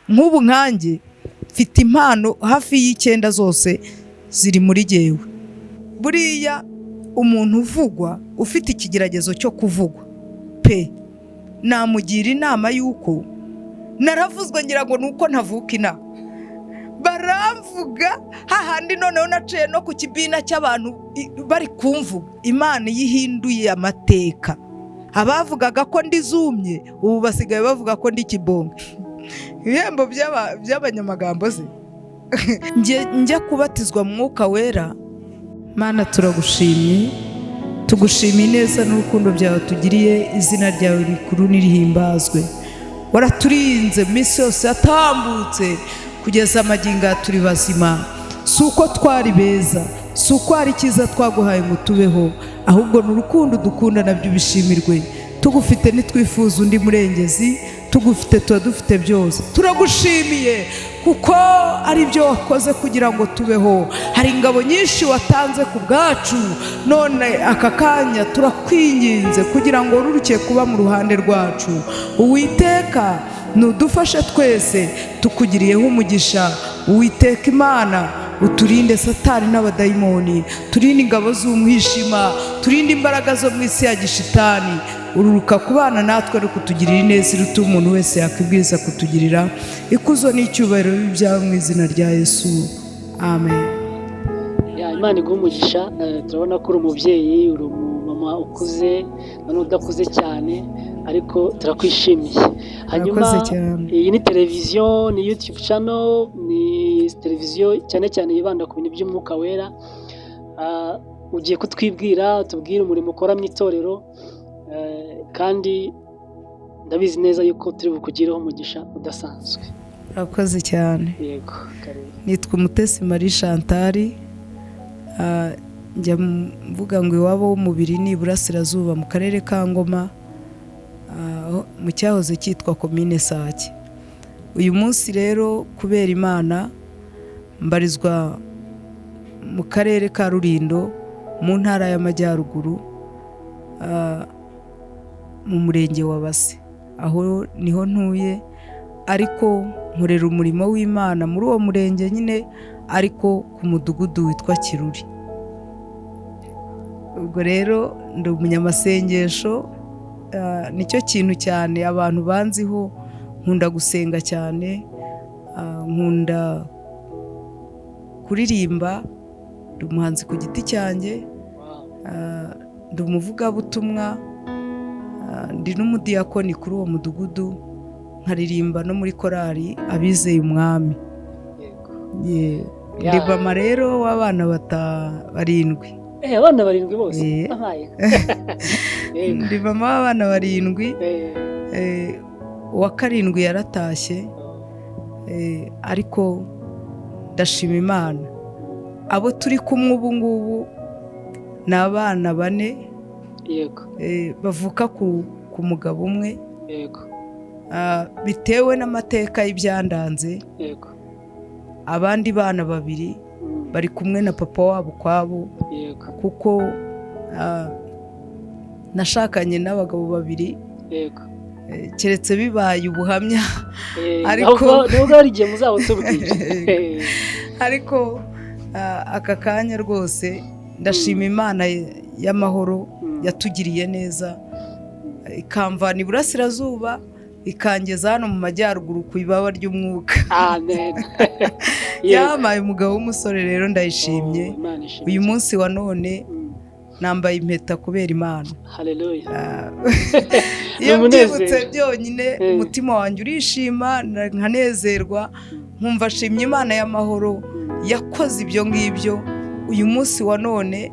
Nk'ubu nkanjye mfite impano hafi y'icyenda, zose ziri muri jyewe. Buriya umuntu uvugwa, ufite ikigeragezo cyo kuvugwa pe, namugira inama y'uko naravuzwe, ngira ngo ni uko ntavuka inaha baramvuga hahandi. Noneho naciye no ku kibina cy'abantu bari kumvuga. Imana iyo ihinduye amateka, abavugaga ko ndi zumye ubu basigaye bavuga ko ndi kibonge. Ibihembo by'abanyamagambo se? Njya kubatizwa mu Mwuka Wera. Mana, turagushimye, tugushimiye ineza n'urukundo byawe tugiriye. Izina ryawe rikuru nirihimbazwe. Waraturinze iminsi yose yatambutse kugeza amagingo aya, turi bazima. Si uko twari beza, si uko hari icyiza twaguhaye ngo tubeho, ahubwo ni urukundo dukunda, nabyo ubishimirwe. Tugufite ntitwifuza undi murengezi, tugufite tuba dufite byose. Turagushimiye kuko ari byo wakoze kugira ngo tubeho. Hari ingabo nyinshi watanze ku bwacu. None aka kanya turakwinginze kugira ngo wururuke kuba mu ruhande rwacu. Uwiteka, nudufashe twese, tukugiriyeho umugisha. Uwiteka Imana, uturinde Satani n'abadayimoni, turinde ingabo z'umwijima, turinde imbaraga zo mu isi ya gishitani. Ururuka kubana natwe no kutugirira ineza iruta umuntu wese yakwibwiriza kutugirira. Ikuzo n'icyubahiro byawe mu izina rya Yesu, amen. Ya, Imana iguhe umugisha. Turabona ko uri umubyeyi, uri umumama ukuze none udakuze cyane, ariko turakwishimiye. Hanyuma Murakoze cyane. iyi ni televiziyo, ni YouTube channel, ni televiziyo cyane cyane yibanda ku bintu by'Umwuka Wera. Ugiye kutwibwira, tubwire umurimo ukora mu itorero, kandi ndabizi neza yuko turi bukugireho umugisha udasanzwe. Urakoze cyane. Yego, karibu. Nitwa Umutesi Marie Chantal. Njya mvuga ngo iwabo w'umubiri ni iburasirazuba mu karere ka Ngoma, mu cyahoze cyitwa Komine Sake. Uyu munsi rero, kubera Imana, mbarizwa mu karere ka Rulindo, mu Ntara y'Amajyaruguru, mu murenge wa Base. Aho niho ntuye, ariko nkorera umurimo w'Imana muri uwo murenge nyine, ariko ku mudugudu witwa Kiruri. Ubwo rero ndi umunyamasengesho, nicyo kintu cyane abantu banziho. Nkunda gusenga cyane, nkunda kuririmba, ndi umuhanzi ku giti cyanjye, ndi umuvugabutumwa, ndi n'umudiyakoni kuri uwo mudugudu, nkaririmba no muri korali Abizeye Umwami. Ndi mama rero w'abana barindwi. Abana barindwi bose? Eh. Abaye. Yego. Ndi mama w'abana barindwi. Uwa karindwi yaratashye, ariko ndashima Imana. Abo turi kumwe ubu ngubu ni abana bane, bavuka ku mugabo umwe. Bitewe n'amateka y'ibyandanze, abandi bana babiri bari kumwe na papa wabo ukwabo, kuko nashakanye n'abagabo babiri. Keretse bibaye ubuhamya. Nubwo hari igihe muzaba tubwira. Ariko aka kanya rwose ndashima Imana y'amahoro yatugiriye neza, ikamvana iburasirazuba ikangeza hano mu majyaruguru ku ibaba ry'umwuka. Amen. Yampaye umugabo w'umusore rero, ndayishimye. Oh, Imana ishimwe Uyu cyane. munsi wa none nambaye impeta kubera Imana. Haleluya. Iyo Ni umunezero. mbyibutse byonyine, umutima wanjye urishima, nkanezerwa, nkumva ashimye Imana y'amahoro yakoze ibyo ngibyo. Uyu munsi wa none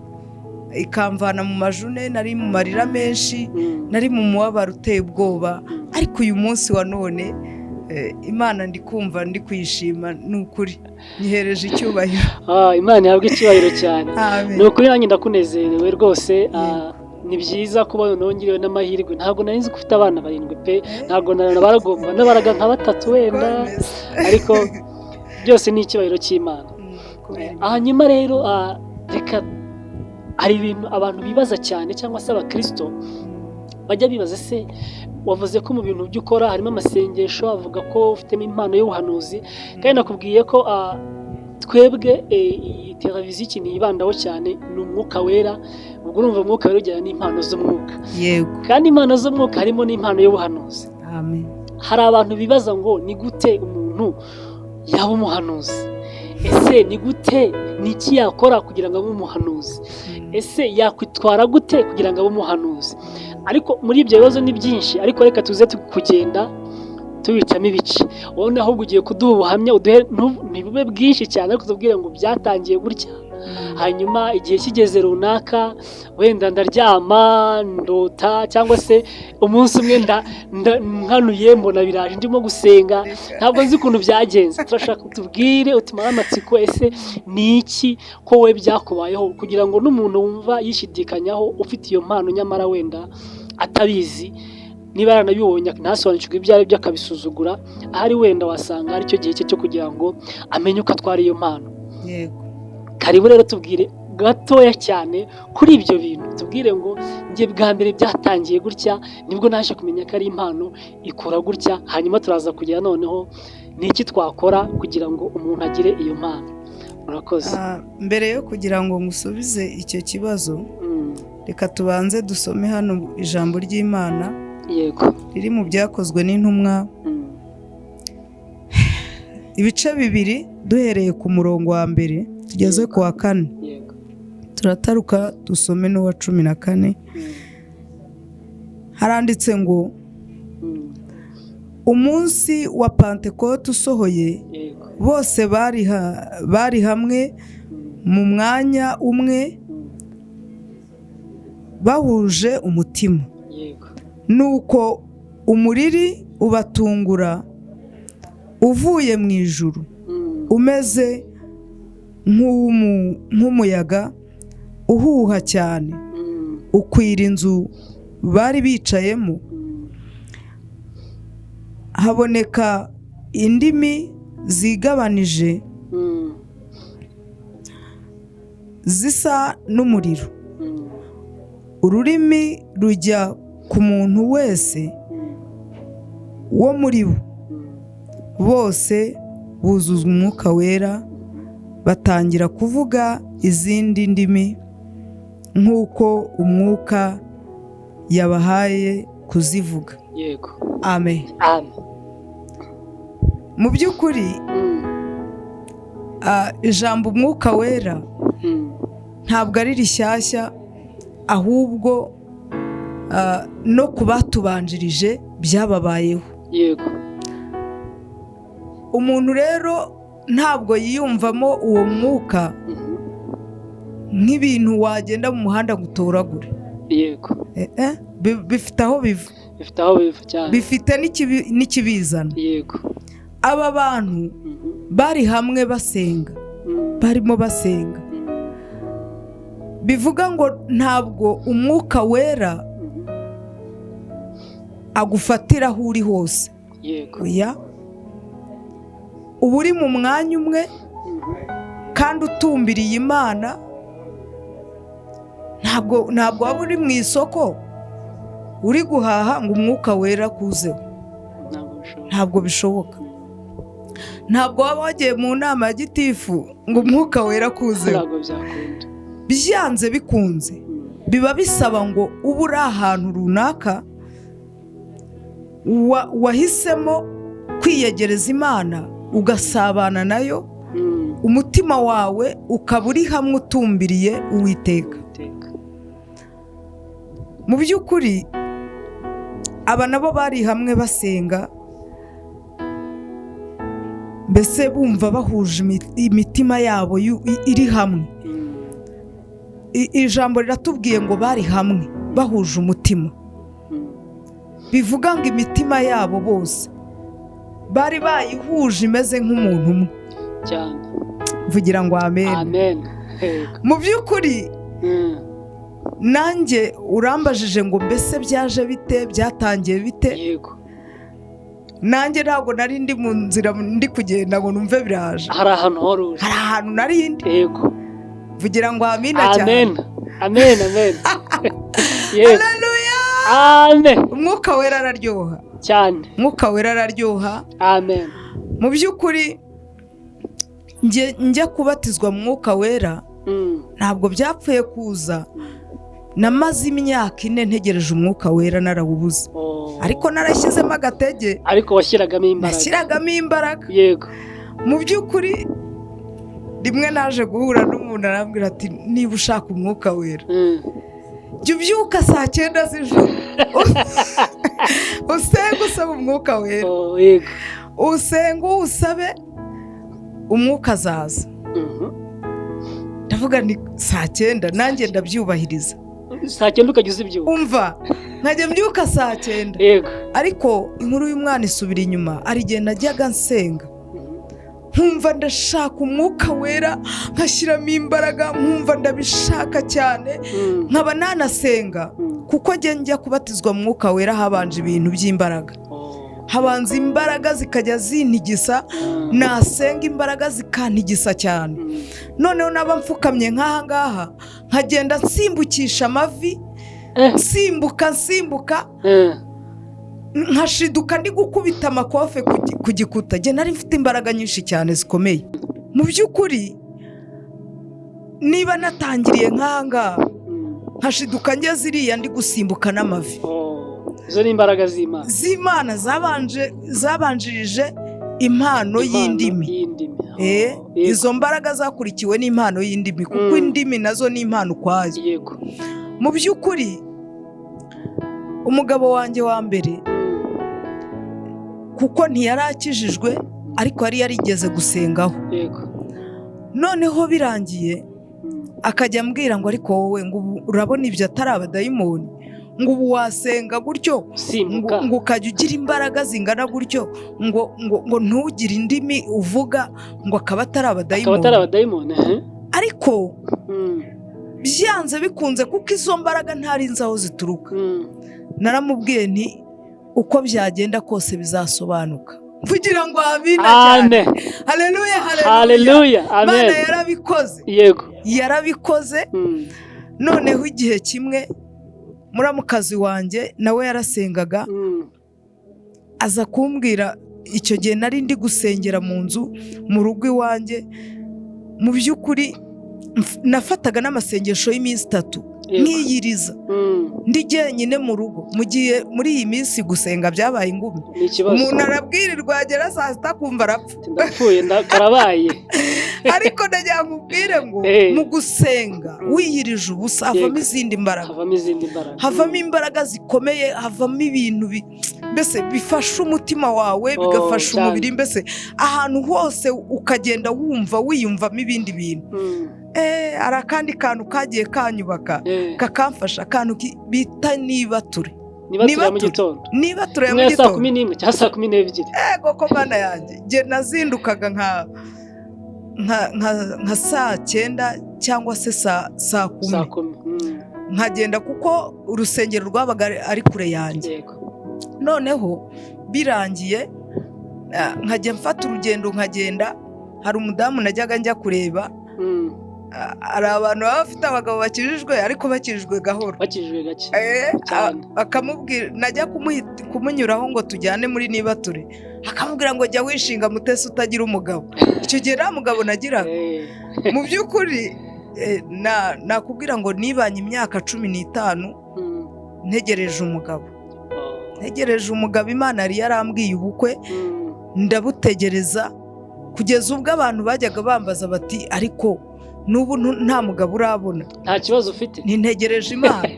ikamvana mu majune, nari mu marira menshi, nari mu mubabaro uteye ubwoba, ariko uyu munsi wa none Imana ndi kumva ndi kuyishima. Ni ukuri nyihereje icyubahiro. Imana ihabwe icyubahiro cyane. Amen. Ni ukuri nanjye ndakunezerewe rwose. Ni byiza kuba noneho ngiriwe n'amahirwe. Ntabwo nari nzi ko ufite abana barindwi pe, ntabwo baragomba nabaraga nka batatu wenda, ariko byose ni icyubahiro cy'Imana. Kubera Imana. Hanyuma rero, reka, hari ibintu abantu bibaza cyane cyangwa se abakirisito. bajya bibaza, se wavuze ko mu bintu byo ukora harimo amasengesho, avuga ko ufitemo impano y'ubuhanuzi, kandi nakubwiye ko twebwe iyi televiziyo ikintu yibandaho cyane ni umwuka wera. Ubwo urumva umwuka wera ujyana n'impano z'umwuka. Kandi impano z'umwuka harimo n'impano y'ubuhanuzi. Amen. Hari abantu bibaza ngo ni gute umuntu yaba umuhanuzi? Ese ni gute, ni iki yakora kugira ngo abe umuhanuzi? Ese yakwitwara gute kugira ngo abe umuhanuzi? Ariko muri ibyo bibazo ni byinshi, ariko reka tuze kugenda tubicamo ibice. Wowe ahubwo ugiye kuduha ubuhamya, uduhe, ntibube bwinshi cyane, ariko tubwire ngo byatangiye gutya, hanyuma igihe kigeze runaka wenda ndaryama ndota, cyangwa se umunsi umwe nkanuye mbona biraje ndimo gusenga, ntabwo nzi ukuntu byagenze. Turashaka utubwire, utumare amatsiko. Ese ni iki ko wowe byakubayeho, kugira ngo n'umuntu wumva yishidikanyaho ufite iyo mpano nyamara wenda atabizi, niba yaranabibonye ntasobanukirwe ibyo ari byo akabisuzugura, ahari wenda wasanga aricyo gihe cye cyo kugira ngo amenye uko atwara iyo mpano. Karibu rero, tubwire gatoya cyane kuri ibyo bintu, tubwire ngo njye bwa mbere byatangiye gutya, nibwo naje kumenya ko ari impano ikora gutya, hanyuma turaza kugera noneho ni iki twakora kugira ngo umuntu agire iyo mpano. Murakoze. Mbere yo kugira ngo ngusubize icyo kibazo, reka tubanze dusome hano ijambo ry'Imana riri mu Byakozwe n'Intumwa, ibice 2, duhereye ku murongo wa 1 tugeze ku wa 4. Turataruka dusome n'uwa 14. Haranditse ngo: "Umunsi wa Pantekote usohoye, bose bari hamwe mu mwanya umwe, bahuje umutima. Nuko umuriri ubatungura uvuye mu ijuru, umeze nk'umuyaga uhuha cyane, ukwira inzu bari bicayemo. Haboneka indimi zigabanije zisa n'umuriro. Ururimi rujya ku muntu wese wo muri bo. Bose buzuzwa Umwuka Wera, batangira kuvuga izindi ndimi nk'uko Umwuka yabahaye kuzivuga." Amen. Amen. Mu by'ukuri, ijambo Umwuka Wera ntabwo ari rishyashya, ahubwo no ku batubanjirije byababayeho. Umuntu rero ntabwo yiyumvamo uwo mwuka nk'ibintu wagenda mu muhanda ngo utoragure. Bifite aho biva. Bifite aho biva cyane. Bifite n'ikibizana. Aba bantu bari hamwe basenga, barimo basenga, bivuga ngo ntabwo Umwuka Wera agufatira aho uri hose. Oya, uba uri mu mwanya umwe kandi utumbiriye Imana. Ntabwo waba uri mu isoko uri guhaha ngo Umwuka Wera akuzeho. Ntabwo bishoboka. Ntabwo bishoboka. Ntabwo waba wagiye mu nama ya gitifu ngo Umwuka Wera akuzeho. Ntabwo byakunda. Byanze bikunze, biba bisaba ngo ube uri ahantu runaka wahisemo kwiyegereza Imana, ugasabana nayo, umutima wawe ukaba uri hamwe utumbiriye Uwiteka. Uwiteka. Mu by'ukuri, aba nabo bari hamwe basenga, mbese bumva bahuje imitima yabo iri hamwe. Ijambo riratubwiye ngo bari hamwe bahuje umutima, bivuga ngo imitima yabo bose bari bayihuje imeze nk'umuntu umwe. Mvugira ngo amen. Amen. Yego. Mu by'ukuri, nanjye urambajije ngo mbese byaje bite, byatangiye bite? Nanjye ntabwo nari ndi mu nzira ndi kugenda ngo numve biraje. Hari ahantu wari uri. Hari ahantu nari ndi. Mvugira ngo amina cyane. Amen, amen, amen. Yego. Haleluya. Amen. Umwuka Wera araryoha. Cyane. Umwuka Wera araryoha. Amen. Mu by'ukuri njya kubatizwa mu Mwuka Wera, ntabwo byapfuye kuza. Namaze imyaka 4 ntegereje Umwuka Wera, narawubuze. Ariko narashyizemo agatege. Ariko washyiragamo imbaraga. Nashyiragamo imbaraga. Mu by'ukuri rimwe naje guhura n'umuntu, arambwira ati: "Niba ushaka Umwuka Wera, jya ubyuka saa 9 z'ijoro, usenge usaba Umwuka Wera." Oh, yego. "Usenge uwusabe, Umwuka azaza." Ndavuga ni saa 9, nanjye ndabyubahiriza. Saa 9 ukajya uzibyuka. Umva, nkajya mbyuka saa 9. Ariko inkuru y'umwana isubira inyuma. Hari igihe najyaga nsenga, nkumva ndashaka Umwuka Wera, nkashyiramo imbaraga, nkumva ndabishaka cyane, nkaba nanasenga. Kuko njya kubatizwa mu Mwuka Wera habanje ibintu by'imbaraga. Habanza imbaraga zikajya zintigisa. Nasenga imbaraga zikantigisa cyane. Noneho naba mfukamye nk'aha ngaha, nkagenda nsimbukisha amavi, nsimbuka nsimbuka, nkashiduka ndi gukubita amakofe ku gikuta. Njye nari mfite imbaraga nyinshi cyane zikomeye. Mu by'ukuri niba natangiriye nk'aha ngaha, nkashiduka ngeze iriya ndi gusimbuka n'amavi. Oh. Izo ni imbaraga z'Imana. Z'Imana zabanjirije impano y'indimi. Y'indimi. Oh, yego. Izo mbaraga zakurikiwe n'impano y'indimi, kuko indimi nazo ni impano ukwazo. Mu by'ukuri umugabo wanjye wa mbere, kuko ntiyari akijijwe, ariko yari yarigeze gusengaho. Noneho birangiye, akajya ambwira ngo: "Ariko wowe, ngo ubu urabona ibyo atari abadayimoni? Ngo ubu wasenga gutyo, ngo Simbuka. ngo ukajya ugira imbaraga zingana gutyo, ngo ntugire indimi uvuga, ngo akaba atari Akaba abadayimoni?" atari abadayimoni, eh? Ariko byanze bikunze, kuko izo mbaraga ntari nzi aho zituruka, naramubwiye nti: "Uko byagenda kose bizasobanuka." Kugira ngo amina cyane. Amen. Haleluya, haleluya! Haleluya. Imana Amen. yarabikoze. Yarabikoze. Noneho igihe kimwe muramukazi wanjye nawe yarasengaga, aza kumbwira. Icyo gihe nari ndi gusengera mu nzu mu rugo iwanjye. Mu by'ukuri nafataga n'amasengesho y'iminsi 3, nkiyiriza, ndi jyenyine mu rugo, mu gihe muri iyi minsi gusenga byabaye ingumi. Ni ikibazo. Umuntu arabwirirwa, yagera saa 6 akumva arapfa. Ndapfuye, karabaye. Ariko ndagira ngo ubwire ngo mu gusenga wiyirije ubusa havamo izindi mbaraga. Havamo izindi mbaraga. Havamo imbaraga zikomeye, havamo ibintu mbese bifasha umutima wawe, bigafasha umubiri, mbese ahantu hose ukagenda wumva wiyumvamo ibindi bintu. Hari akandi kantu kagiye kanyubaka, kakamfasha, akantu bita nibature. Niba turi mu Nibature. gitondo. Nibature ya mu Imwe ya saa gitondo. 11 cyangwa saa 12. Ego ko Mana yanjye, njye nazindukaga nka saa 9 cyangwa se saa Saa 10, 10. Nkagenda, kuko urusengero rwabaga ari kure yanjye. Noneho birangiye, nkajya mfata urugendo nkagenda. Hari umudamu najyaga njya kureba. Hari abantu baba bafite abagabo bakijijwe, ariko bakijijwe gahoro. Bakijijwe gake. Cyane. Akamubwira, najya kumunyuraho ngo tujyane muri nibature, akamubwira ngo: "Jya wishinga Mutesi utagira umugabo." Icyo gihe nta mugabo nagiraga. Mu by'ukuri nakubwira ngo nibanye imyaka 15 ntegereje umugabo. Ntegereje umugabo. Imana yari yarambwiye ubukwe, ndabutegereza kugeza ubwo abantu bajyaga bambaza bati: "Ariko n'ubu nta mugabo urabona?" Nta kibazo ufite. Ntintegereje Imana.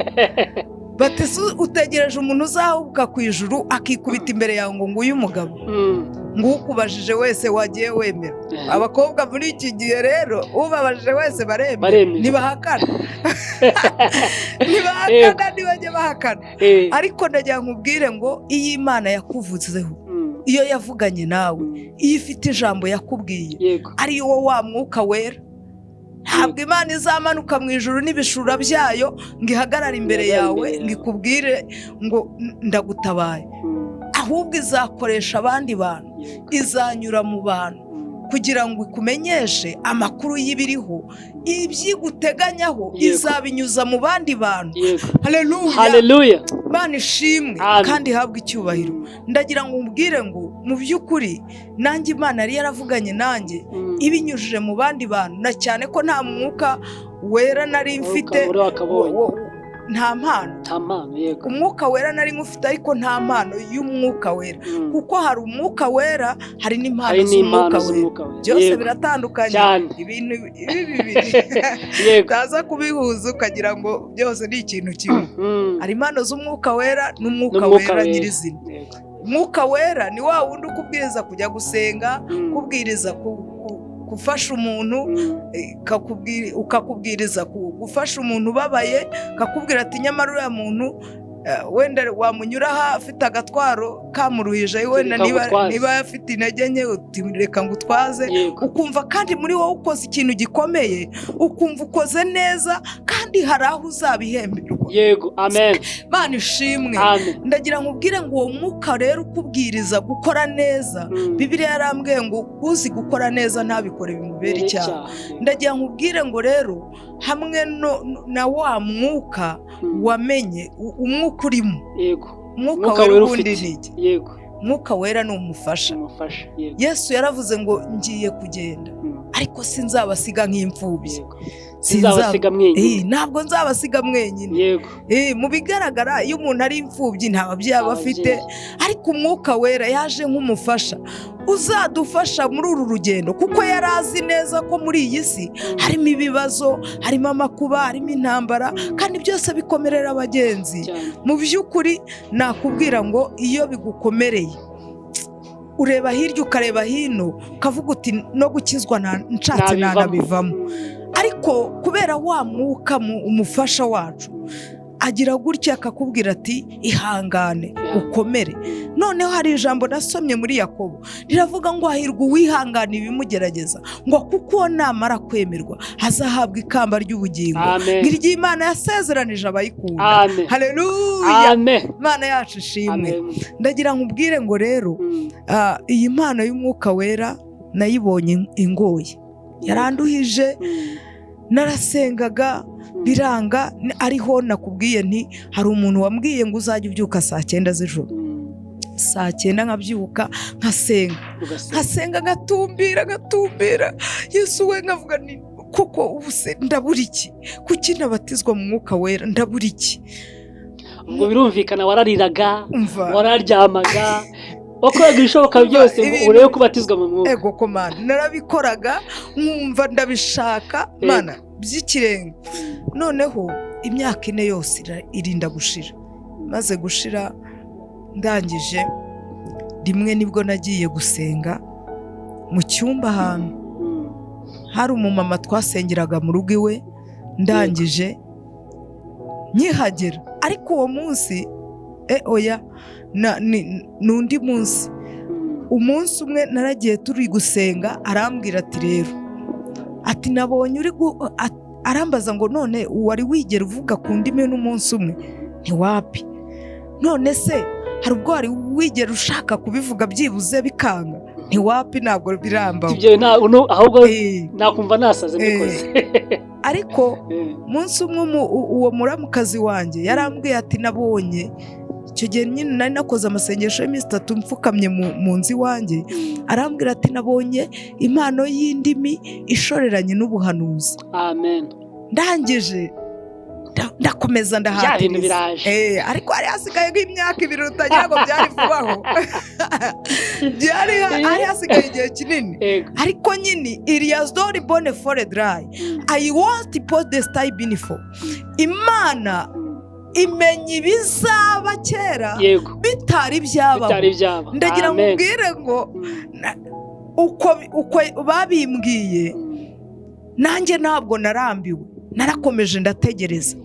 Bati: "Se utegereje umuntu uzahubuka ku ijuru akikubita imbere yawe ngo nguyu umugabo?" Ngo ukubajije wese wagiye wemera. Abakobwa muri iki gihe rero, ubabajije wese baremera. Baremera. Ntibahakana, ntibahakana, ntibajye bahakana. Ariko ndagira ngo nkubwire ngo iyo Imana yakuvuzeho, iyo yavuganye nawe, iyo ifite ijambo yakubwiye, ari wo wa Mwuka Wera, ntabwo Imana izamanuka mu ijuru n'ibishura byayo ngo ihagarare imbere Ihagarare yawe imbere ngo yawe. ikubwire ngo ndagutabaye, ahubwo izakoresha abandi bantu, izanyura mu bantu. Kugira ngo ikumenyeshe amakuru y'ibiriho, ibyiguteganyaho, izabinyuza mu bandi bantu. Haleluya! Haleluya! Imana ishimwe Amen. kandi ihabwe icyubahiro. Ndagira ngo umbwire ngo mu by'ukuri nanjye Imana yari yaravuganye nanjye ibinyujije mu bandi bantu, na cyane ko nta Mwuka Wera nari mfite. Uri wakabonye. Nta mpano. Nta mpano, yego. Umwuka Wera nari ngufite, ariko nta mpano y'Umwuka Wera, kuko hari Umwuka Wera, hari n'impano Hari n'impano z'Umwuka Wera. z'Umwuka Wera. Byose biratandukanye. Ibintu ibi bibiri utaza kubihuza ukagira ngo byose ni ikintu kimwe. Hari impano z'Umwuka Wera n'Umwuka N'Umwuka Wera Wera. nyirizina. Umwuka Wera ni wa wundi ukubwiriza kujya gusenga, ukubwiriza gufasha umuntu, ukakubwiriza gufasha umuntu ubabaye, kakubwira ati nyamara uriya muntu, wenda wamunyuraho afite agatwaro kamuruhije, wenda Reka niba ngutwaze. niba afite intege nke, uti reka ngutwaze. Ukumva kandi muri wowe ukoze ikintu gikomeye, ukumva ukoze neza, kandi hari aho uzabihemberwa. Yego, amen. Imana ishimwe. Amen. Ndagira ngo ubwire ngo uwo mwuka rero ukubwiriza gukora neza, Bibiliya yarambwiye ngo uzi gukora neza ntabikore bimubere icyaha. Icyaha. Ndagira ngo ubwire ngo rero hamwe na wa mwuka wamenye, umwuka urimo, Umwuka Umwuka Wera Wera ubundi ufite. ni iki? Umwuka Wera ni umufasha. Umufasha, yego. Yesu yaravuze ngo ngiye kugenda, ariko sinzabasiga nk'imfubyi. Sinzabasiga mwenyine. Ntabwo nzabasiga mwenyine. Mu bigaragara, iyo umuntu ari imfubyi nta babyeyi aba afite, Ababyeyi. ariko Umwuka Wera yaje nk'umufasha uzadufasha muri uru rugendo, kuko yari azi neza ko muri iyi si harimo ibibazo, harimo amakuba, harimo intambara, kandi byose bikomerera abagenzi. Mu by'ukuri nakubwira ngo iyo bigukomereye, ureba hirya, ukareba hino, ukavuga uti no gukizwa nshatse nanabivamo. Ariko kubera wa mwuka umufasha wacu agira gutya akakubwira ati ihangane, ukomere. Noneho hari ijambo nasomye muri Yakobo riravuga ngo hahirwa uwihangana ibimugerageza, ngo kuko uwo namara kwemerwa azahabwa ikamba ry'ubugingo, Amen. ngo iry'Imana yasezeranije abayikunda. Amen. Haleluya! Amen. Imana yacu ishimwe. Amen. Ndagira ngo ubwire ngo rero iyi mpano y'Umwuka Wera nayibonye ingoye, yaranduhije. Narasengaga biranga. Ariho nakubwiye nti hari umuntu wambwiye ngo uzajya ubyuka saa 9 z'ijoro. Saa 9 nkabyuka, nkasenga. Ugasenga. Nkasenga, ngatumbira, ngatumbira Yesu we, nkavuga ni kuko ubu se ndabura iki? Kuki nabatizwa mu Mwuka Wera? Ndabura iki? Ubwo birumvikana warariraga, Umva. wararyamaga, wakoraga ibishoboka Umva, byose ngo urebe ko ubatizwa mu mwuka. Ego ko Mana, narabikoraga nkumva ndabishaka. Mana by'ikirenga. Noneho imyaka 4 yose irinda gushira. Maze gushira, ndangije rimwe nibwo nagiye gusenga mu cyumba ahantu hari umumama twasengeraga mu rugo iwe. Ndangije nkihagera, ariko uwo munsi, oya, ni undi munsi. Umunsi umwe naragiye, turi gusenga, arambwira ati rero, ati nabonye uri arambaza ngo none wari wigera uvuga ku ndimi n'umunsi umwe? Ntiwapi. None se hari ubwo wari wigera ushaka kubivuga byibuze bikanga? Ntiwapi, ntabwo birambaho. Ibyo ahubwo nakumva nasaze mbikoze. Ariko umunsi umwe uwo muramukazi wanjye yarambwiye ati nabonye icyo gihe nyine nari nakoze amasengesho y'iminsi 3 mfukamye mu nzu iwanjye. Arambwira ati nabonye impano y'indimi ishoreranye n'ubuhanuzi. Amen. Ndangije ndakomeza, Bya bintu ndahatiriza. biraje. Ariko hari hasigaye nk'imyaka 2, utagira ngo byari vubaho, byari hari hasigaye igihe kinini. Ariko nyine iriya bone fore darayi I want post the style binifo. Imana imenya ibizaba kera bitari byabaho. Bitari byaba. Ndagira ngo Amen. ubwire ngo uko babimbwiye, nanjye ntabwo narambiwe, narakomeje ndategereza.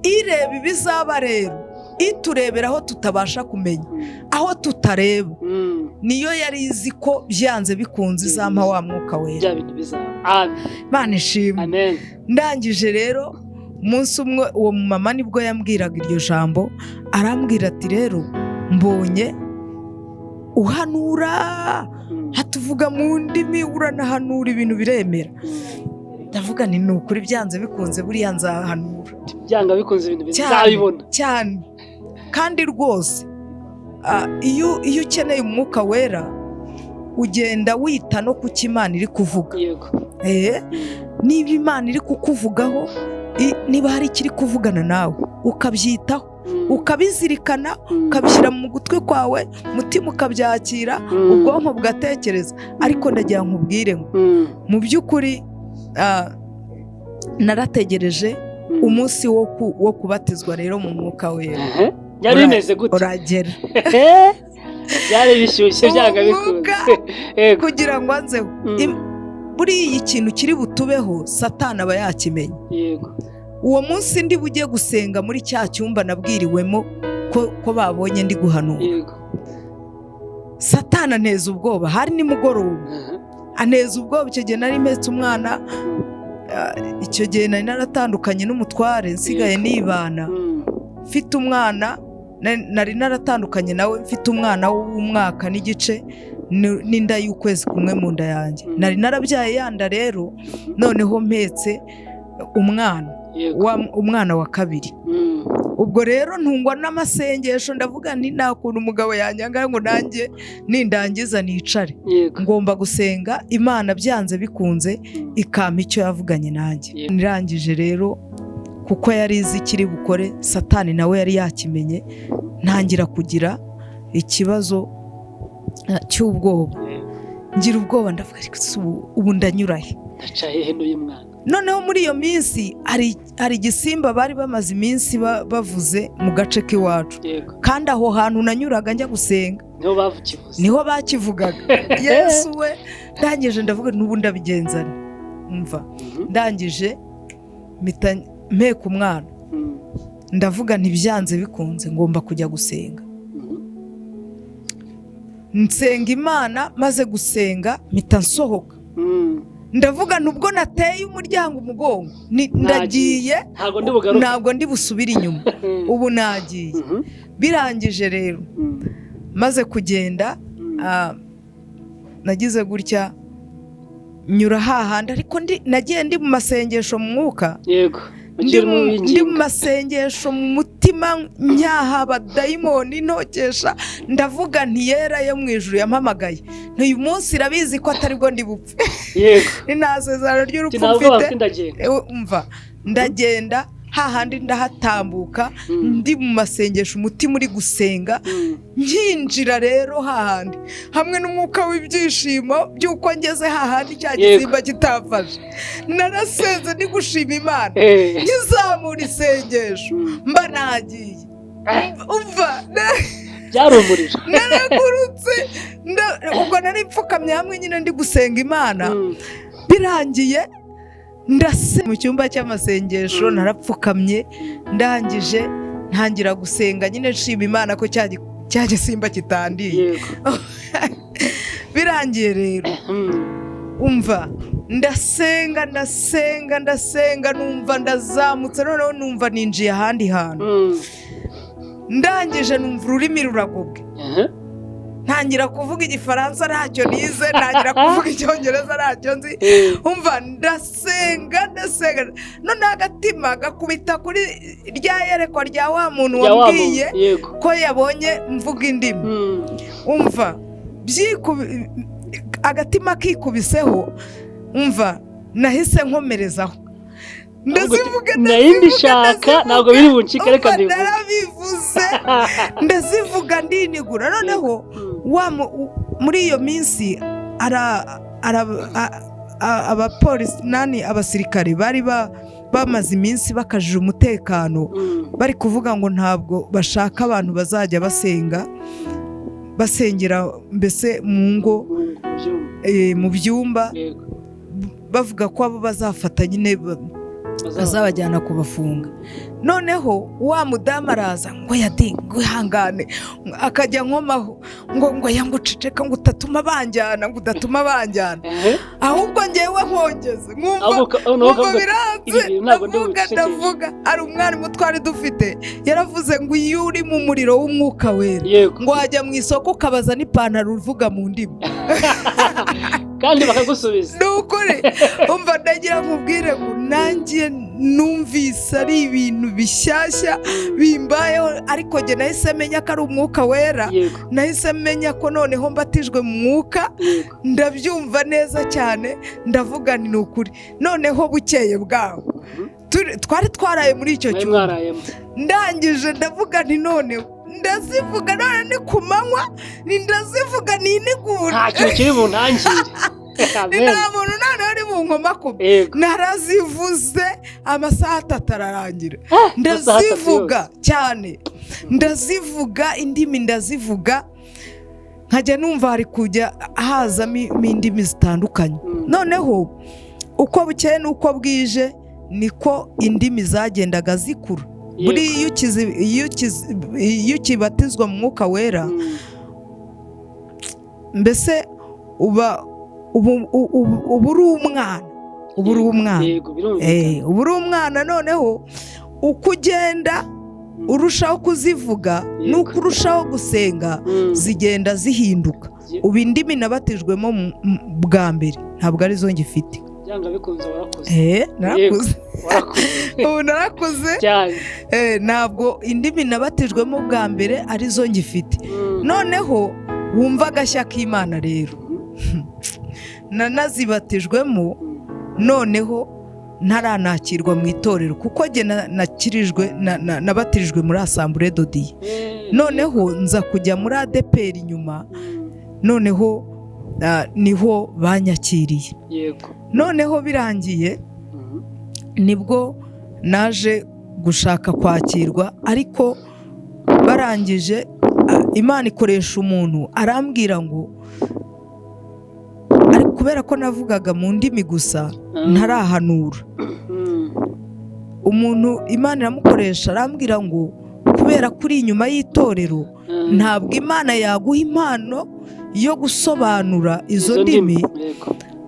Ireba ibizaba rero, iturebera aho tutabasha kumenya, aho tutareba, niyo yari izi ko byanze bikunze izampa wa Mwuka Wera. Bya bintu bizaba. Amen. Imana ishimwe. Amen. Ndangije rero umunsi umwe uwo mumama nibwo yambwiraga iryo jambo, arambwira ati rero mbonye uhanura. Hatuvuga mu ndimi, uranahanura, ibintu biremera. Ndavuga nti: "Ni ukuri, byanze bikunze buriya nzahanura." Byanga bikunze ibintu Cyane. nzabibona. Cyane kandi rwose, iyo ukeneye Umwuka Wera ugenda wita no ku cyo Imana iri kuvuga. Niba Imana iri kukuvugaho, niba hari ikiri kuvugana nawe, ukabyitaho, ukabizirikana, ukabishyira mu gutwi kwawe, umutima ukabyakira, ubwonko bugatekereza. Ariko ndagira nkubwire ngo mu by'ukuri, narategereje umunsi wo kubatizwa rero mu Mwuka Wera. Ehe. Byari bimeze gute? Uragera. Byari bishyushye byanga bikunze. Yego. Kugira ngo anzeho. Buriya ikintu kiri butubeho, Satani aba yakimenye. Uwo munsi ndi bujye gusenga muri cya cyumba nabwiriwemo ko babonye ndi guhanura, Satani aneza ubwoba. Hari nimugoroba. Aneza ubwoba. Icyo gihe nari mpetse umwana. Icyo gihe nari naratandukanye n'umutware, nsigaye nibana, mfite umwana. Nari naratandukanye nawe mfite umwana w'umwaka n'igice n'inda y'ukwezi kumwe mu nda yanjye. Nari narabyaye ya nda rero, noneho mpetse umwana, umwana wa kabiri. Ubwo rero ntungwa n'amasengesho. Ndavuga nti: "Nta kuntu umugabo yanyanga ngo nanjye nindangiza nicare. Ngomba gusenga Imana, byanze bikunze ikampa icyo yavuganye nanjye." Nirangije rero, kuko yari izi ikiri bukore, Satani nawe yari yakimenye, ntangira kugira ikibazo cy'ubwoba. Ngira ubwoba, ndavuga: "Ariko se ubu ndanyura he?" Ndaca hehe n'uyu mwana? Noneho muri iyo minsi hari igisimba bari bamaze iminsi bavuze mu gace k'iwacu. Kandi aho hantu nanyuraga njya gusenga Niho bakivuze. niho bakivugaga. Yesu we! Ndangije ndavuga: "N'ubu ndabigenzana." Mva, ndangije mpita mpeka umwana. Ndavuga ntibyanze bikunze ngomba kujya gusenga. Nsenga Imana, maze gusenga mpita nsohoka. Ndavuga nubwo nateye umuryango umugongo, ndagiye. Ntabwo ndi bugaruke. Ntabwo ndi busubire inyuma, ubu nagiye. Birangije rero, maze kugenda, nagize gutya nyura hahandi, ariko nagiye ndi mu masengesho mu mwuka. Ugiye mu Ndi mu winginga. masengesho mu mutima, nyaha abadayimoni, ntokesha. Ndavuga nti: "Yera yo mu ijuru yampamagaye, ntuyu munsi irabizi ko atari bwo ndi bupfe." Ni nta sezerano ry'urupfu Ntabwo mfite. bafite, ndagenda. Umva, ndagenda hahandi, ndahatambuka ndi mu masengesho, umutima uri gusenga. Nkinjira rero hahandi hamwe n'umwuka w'ibyishimo by'uko ngeze hahandi cya gisimba kitafashe. Narasenze ndi gushima Imana. Nkizamura isengesho, mba nagiye. Umva, Byari umuriro. naragurutse. Ubwo nari mfukamye hamwe nyine ndi gusenga Imana. Birangiye ndase mu cyumba cy'amasengesho, narapfukamye, ndangije ntangira gusenga nyine nshima Imana ko cya gisimba kitandiye. Birangiye rero, umva, ndasenga, ndasenga, ndasenga, numva ndazamutse, noneho numva ninjiye ahandi hantu. Ndangije numva ururimi ruragobwe. Ntangira kuvuga Igifaransa ntacyo nize, ntangira kuvuga Icyongereza ntacyo nzi. Umva, ndasenga, ndasenga, noneho agatima gakubita kuri rya yerekwa rya wa muntu Rya wa muntu, wambwiye ko yabonye mvuga indimi. Umva, agatima kikubiseho, umva, nahise nkomerezaho, ndazivuga. Nari mbishaka, ntabwo biri buncike, reka Umva, mbivuge. Narabivuze, ndazivuga, ndinigura. Noneho muri iyo minsi abapolisi nani, abasirikare bari bamaze iminsi bakajije umutekano, bari kuvuga ngo ntabwo bashaka abantu bazajya basenga, basengera mbese mu ngo, Mu byumba. Mu byumba. Bavuga ko abo bazafata nyine Bazabajyana kubafunga. Noneho wa mudamu araza ngo yadi, ngo ihangane, akajya nkomaho ngo ya, ngo uceceka, ngo udatuma banjyana, ngo udatuma banjyana. Ahubwo ngewe nkongeze nkumva Ahubwo noneho nkumva ukavuga ati, biranze. "Ibi bintu ntabwo ndi Ndavuga, bucecekeshe." ndavuga. Hari umwarimu twari dufite yaravuze ngo iyo uri mu muriro w'Umwuka Wera, ngo wajya mu isoko ukabaza n'ipantaro uvuga mu ndimi. Kandi bakagusubiza. Ni ukuri. Umva, ndagira nkubwire ngo nanjye numvise ari ibintu bishyashya bimbayeho, ariko njye nahise menya ko ari Umwuka Wera. Nahise menya ko noneho mbatijwe mu Mwuka. Ndabyumva neza cyane, ndavuga ni ukuri. Noneho bukeye bwaho, twari twaraye muri icyo Mwari cyumba. mwarayemo. Ndangije ndavuga nti noneho ndazivuga, none ni ku manywa, ni ndazivuga ninigura. Nta kintu kiri buntangire. Ni Amen. nta muntu noneho uri bunkomakome. Narazivuze, amasaha 3 ararangira. Amasaha 3 Ndazivuga yose. cyane, ndazivuga indimi, ndazivuga nkajya numva hari kujya hazamo indimi zitandukanye. Noneho uko bukeye n'uko bwije niko indimi zagendaga zikura. Buriya iyo ukibatizwa mu Mwuka Wera, mbese uba uba uri umwana, uba uri umwana. Yego, birumvikana. Uba uri umwana. Noneho uko ugenda urushaho kuzivuga n'uko urushaho gusenga, zigenda zihinduka. Ubu indimi nabatijwemo bwa mbere ntabwo arizo ngifite. Byanga bikunze warakuze. Narakuze. Warakuze. Ubu narakuze. Cyane. Ntabwo indimi nabatijwemo bwa mbere arizo ngifite. Noneho wumva agashya k'Imana rero, nanazibatijwemo noneho ntaranakirwa mu itorero, kuko jye nakirijwe nabatirijwe muri Assemblée de Dieu. Noneho nza kujya muri ADEPR nyuma. Noneho niho banyakiriye. Noneho birangiye, nibwo naje gushaka kwakirwa, ariko barangije, Imana ikoresha umuntu arambwira ngo ariko kubera ko navugaga mu ndimi gusa ntarahanura, umuntu Imana iramukoresha arambwira ngo kubera ko uri inyuma y'itorero, ntabwo Imana yaguha impano yo gusobanura izo ndimi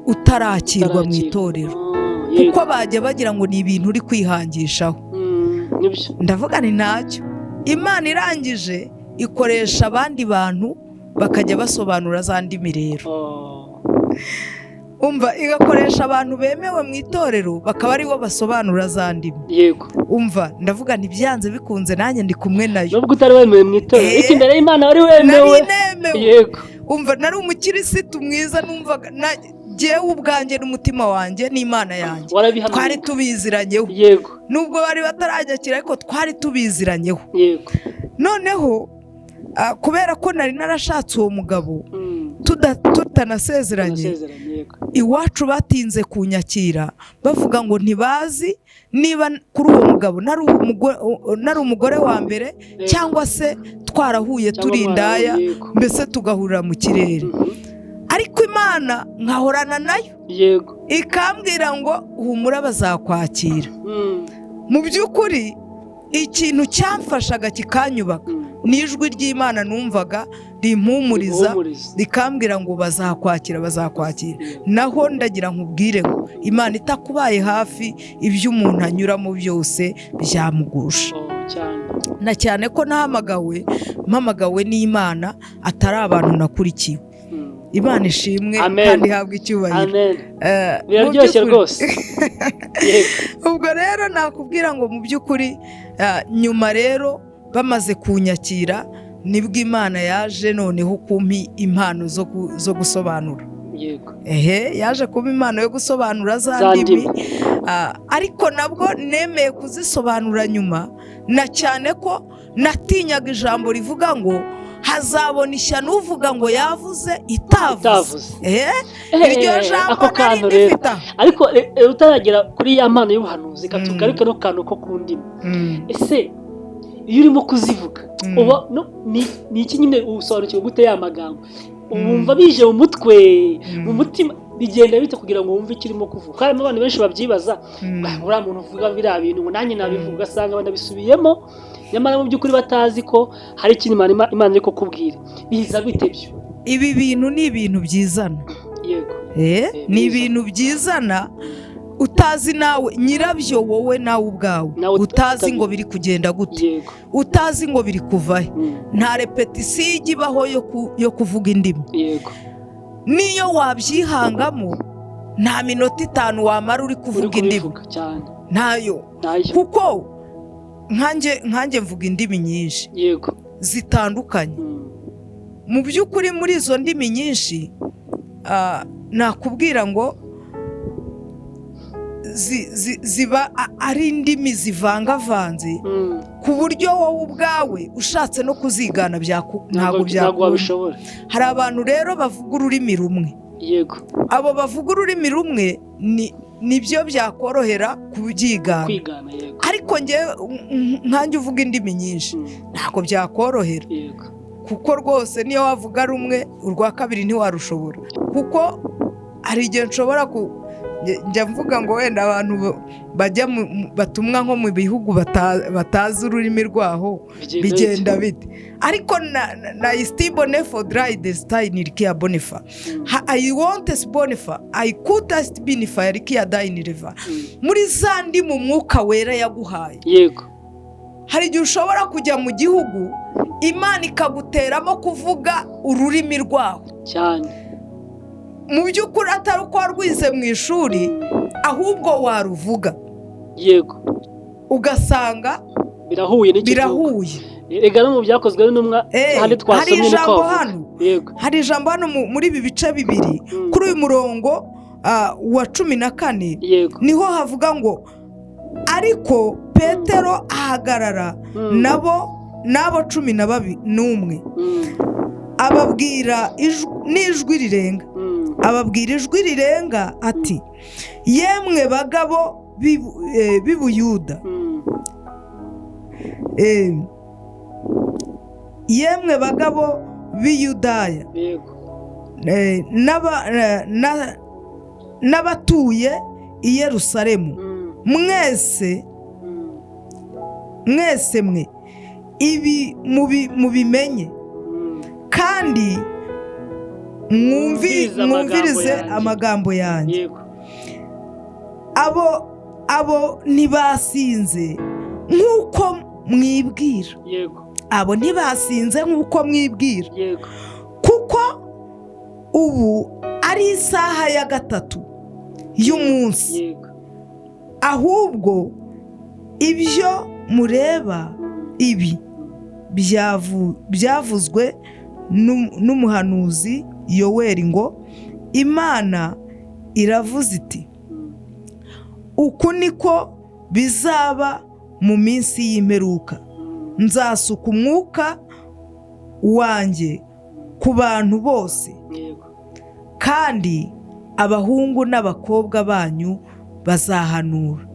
utarakirwa mu Utarakirwa. itorero, kuko bajya bagira ngo ni ibintu uri kwihangishaho. Nibyo. Ndavuga ni ntacyo. Imana irangije ikoresha abandi bantu bakajya basobanura za ndimi rero. Umva, igakoresha abantu bemewe mu itorero bakaba aribo basobanura za ndimi. Umva, ndavuga ntibyanze bikunze nanjye ndi kumwe nayo. Nubwo utari wemewe mu itorero, ariko imbere y'Imana wari wemewe. Nari nemewe. Umva, nari umukirisitu mwiza, numvaga jyewe ubwanjye n'umutima wanjye n'Imana yanjye Warabihamya. twari tubiziranyeho. Nubwo bari bataranyakira, ariko twari tubiziranyeho. Noneho kubera ko nari narashatse uwo mugabo tutanasezeranye, Amasezerano, yego. iwacu batinze kunyakira, bavuga ngo ntibazi niba kuri uwo mugabo nari umugore wa mbere cyangwa se twarahuye Cyangwa turi indaya, mwarahuye, mbese tugahurira mu kirere. Ariko Imana nkahorana nayo, ikambwira ngo humura, bazakwakira. Mu by'ukuri ikintu cyamfashaga kikanyubaka ni ijwi ry'Imana numvaga rimpumuriza, Riguhumuriza. rikambwira ngo bazakwakira, bazakwakira. Naho ndagira nkubwire ngo Imana itakubaye hafi, ibyo umuntu anyuramo byose byamugusha. Oh, cyane. Na cyane ko nahamagawe, mpamagawe n'Imana, atari abantu nakurikiwe. Imana ishimwe Amen. kandi ihabwe icyubahiro. Amen. Mu Biraryoshye by'ukuri- rwose. Yego. Ubwo rero nakubwira ngo mu by'ukuri, nyuma rero bamaze kunyakira, nibwo Imana yaje noneho kumpa impano zo gusobanura. Ehe, yaje kuba impano yo gusobanura za Za ndimi. ndimi. Ariko nabwo nemeye kuzisobanura nyuma, na cyane ko natinyaga ijambo rivuga ngo hazabona ishyano uvuga ngo yavuze itavuze. Itavuze. Iryo jambo Ako nari kantu rero. ndifite aho. Ariko utaragera kuri ya mpano y'ubuhanuzi, reka tugaruke no ku kantu ko ku ndimi. Ese iyo urimo kuzivuga, uba ni iki nyine, usobanukiwe gute ya magambo? Wumva bije mu mutwe, mu mutima, bigenda bite kugira ngo wumve icyo urimo kuvuga? Harimo abantu benshi babyibaza: "Ah, uriya muntu uvuga biriya bintu, ngo nanjye nabivuga," ugasanga banabisubiyemo, nyamara mu by'ukuri batazi ko hari ikintu Imana iri kukubwira. Biza bite byo? Ibi bintu ni ibintu byizana. Ni Bizana. ibintu byizana utazi nawe nyirabyo, wowe nawe ubwawe Nawe utazi ngo biri kugenda gute, utazi ngo biri kuvahe. Nta répétition ijya ibaho yo kuvuga indimi. Niyo wabyihangamo, nta minota 5 wamara uri Uri kuvuga indimi. kubivuga cyane. Ntayo. Ntayo. Kuko nkanjye mvuga indimi nyinshi zitandukanye. Mu by'ukuri muri izo ndimi nyinshi, nakubwira ngo ziba ari indimi zivangavanze, ku buryo wowe ubwawe ushatse no kuzigana ntabwo Ntabwo byakunda. wabishobora. Hari abantu rero bavuga ururimi rumwe. Abo bavuga ururimi rumwe ni nibyo byakorohera kubyigana. Kwigana, yego. Ariko njyewe, nkanjye uvuga indimi nyinshi, ntabwo byakorohera, kuko rwose niyo wavuga rumwe, urwa kabiri ntiwarushobora. Kuko hari igihe nshobora ku njya mvuga ngo wenda abantu bajya batumwa nko mu bihugu batazi ururimi rwaho, bigenda bite? Ariko na istibone for dry the style rikia bonifa I want bonifa I could binifa rikia dayinireva. Muri za ndimi Umwuka Wera yaguhaye, hari igihe ushobora kujya mu gihugu, Imana ikaguteramo kuvuga ururimi rwaho, mu by'ukuri atari uko warwize mu ishuri, ahubwo waruvuga ugasanga Birahuye n'icyo gihugu. Birahuye. Rega no mu Byakozwe n'Intumwa handi Hari twasomye niko ijambo bavuga. hano. Hari ijambo hano muri ibi bice bibiri, kuri uyu murongo wa 14, niho havuga ngo: "Ariko Petero ahagarara nabo n'abo 11, ababwira n'ijwi rirenga, ababwira ijwi rirenga ati: 'Yemwe bagabo b'i Buyuda, yemwe bagabo b'i Yudaya, n'abatuye i Yerusalemu mwese, mwese mwe, ibi mubimenye kandi Mwumvirize amagambo mwumvirize yanjye." amagambo yanjye. Abo ntibasinze nk'uko mwibwira." Abo ntibasinze nk'uko mwibwira, kuko ubu ari isaha ya 3 y'umunsi. Ahubwo ibyo mureba ibi byavuzwe n'umuhanuzi Yoweri ngo: 'Imana iravuze iti: Uku niko bizaba mu minsi y'imperuka, nzasuka umwuka wanjye ku bantu bose, kandi abahungu n'abakobwa banyu bazahanura.'"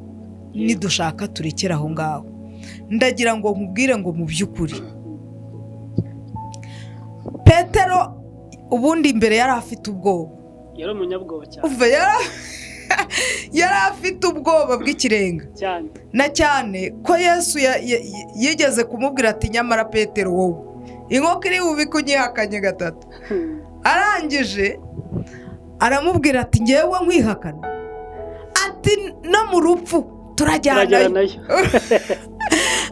Nidushaka turekere aho ngaho. Ndagira ngo nkubwire ngo mu by'ukuri Petero ubundi mbere yari afite ubwoba. Yari umunyabwoba cyane. Umva, yari afite ubwoba bw'ikirenga, na cyane ko Yesu yigeze kumubwira ati: "Nyamara Petero, wowe inkoko iri bubike unyihakanye gatatu." Arangije aramubwira ati: "Ngewe nkwihakana?" Ati: "No mu rupfu turajyanayo." Turajyanayo.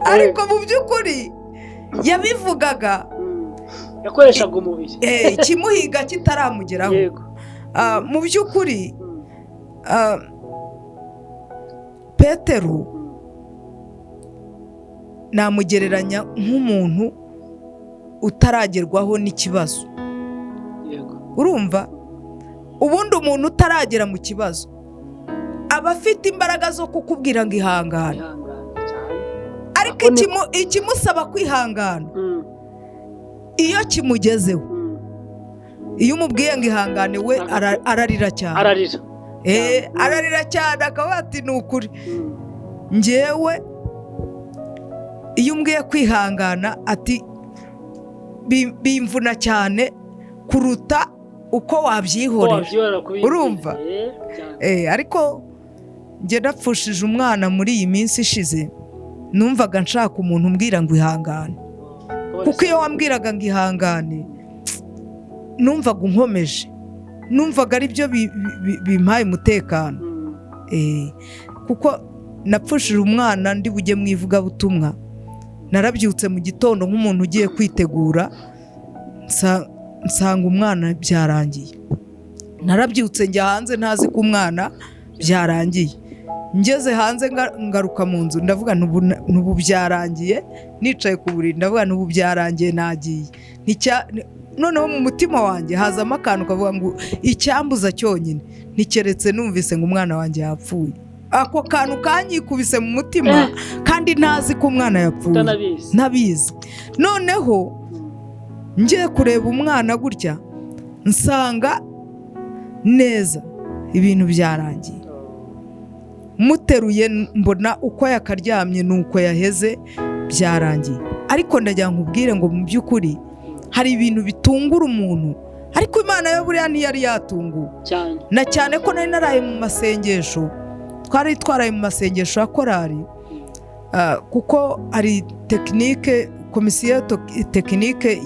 Ariko mu by'ukuri yabivugaga Yakoreshaga umubiri. Ikimuhiga kitaramugeraho. Mu by'ukuri, Petero namugereranya nk'umuntu utaragerwaho n'ikibazo. Urumva, ubundi umuntu utaragera mu kibazo aba afite imbaraga zo kukubwira ngo ihangane. Ihangane cyane. Ariko Ako ni- ikimusaba kwihangana, iyo kimugezeho, iyo umubwiye ngo ihangane, we ararira cyane. Ararira. Ararira cyane, akaba ati: "Ni ukuri, njyewe iyo umbwiye kwihangana," ati, "bimvuna cyane Kuruta uko Ko wabyihorera. Wabyihorera kubibwira. Urumva? Cyane. Ariko njye napfushije umwana muri iyi minsi ishize, numvaga nshaka umuntu umbwira ngo ihangane, kuko iyo wambwiraga ngo ihangane numvaga unkomeje, numvaga ari byo bimpaye umutekano. Kuko napfushije umwana ndi bujye mu ivugabutumwa, narabyutse mu gitondo nk'umuntu ugiye kwitegura, nsanga umwana byarangiye. Narabyutse njya hanze ntazi ko umwana byarangiye. Ngeze hanze ngaruka mu nzu, ndavuga nti ubu byarangiye. Nicaye ku buriri ndavuga nti ubu byarangiye, nagiye. Noneho mu mutima wanjye hazamo akantu kavuga ngo icyambuza cyonyine ntikeretse numvise ngo umwana wanjye yapfuye. Ako kantu kanyikubise mu mutima kandi ntazi ko umwana yapfuye. Utanabizi. Ntabizi. Noneho ngiye kureba umwana gutya nsanga neza ibintu byarangiye. Muteruye mbona uko yakaryamye nuko yaheze, byarangiye. Ariko ndagira nkubwire ngo mu by'ukuri hari ibintu bitungura umuntu, ariko Imana yo buriya ntiyari yatunguwe. Cyane. Na cyane ko nari naraye mu masengesho, twari twaraye mu masengesho ya korari, kuko hari technique, komisiyo technique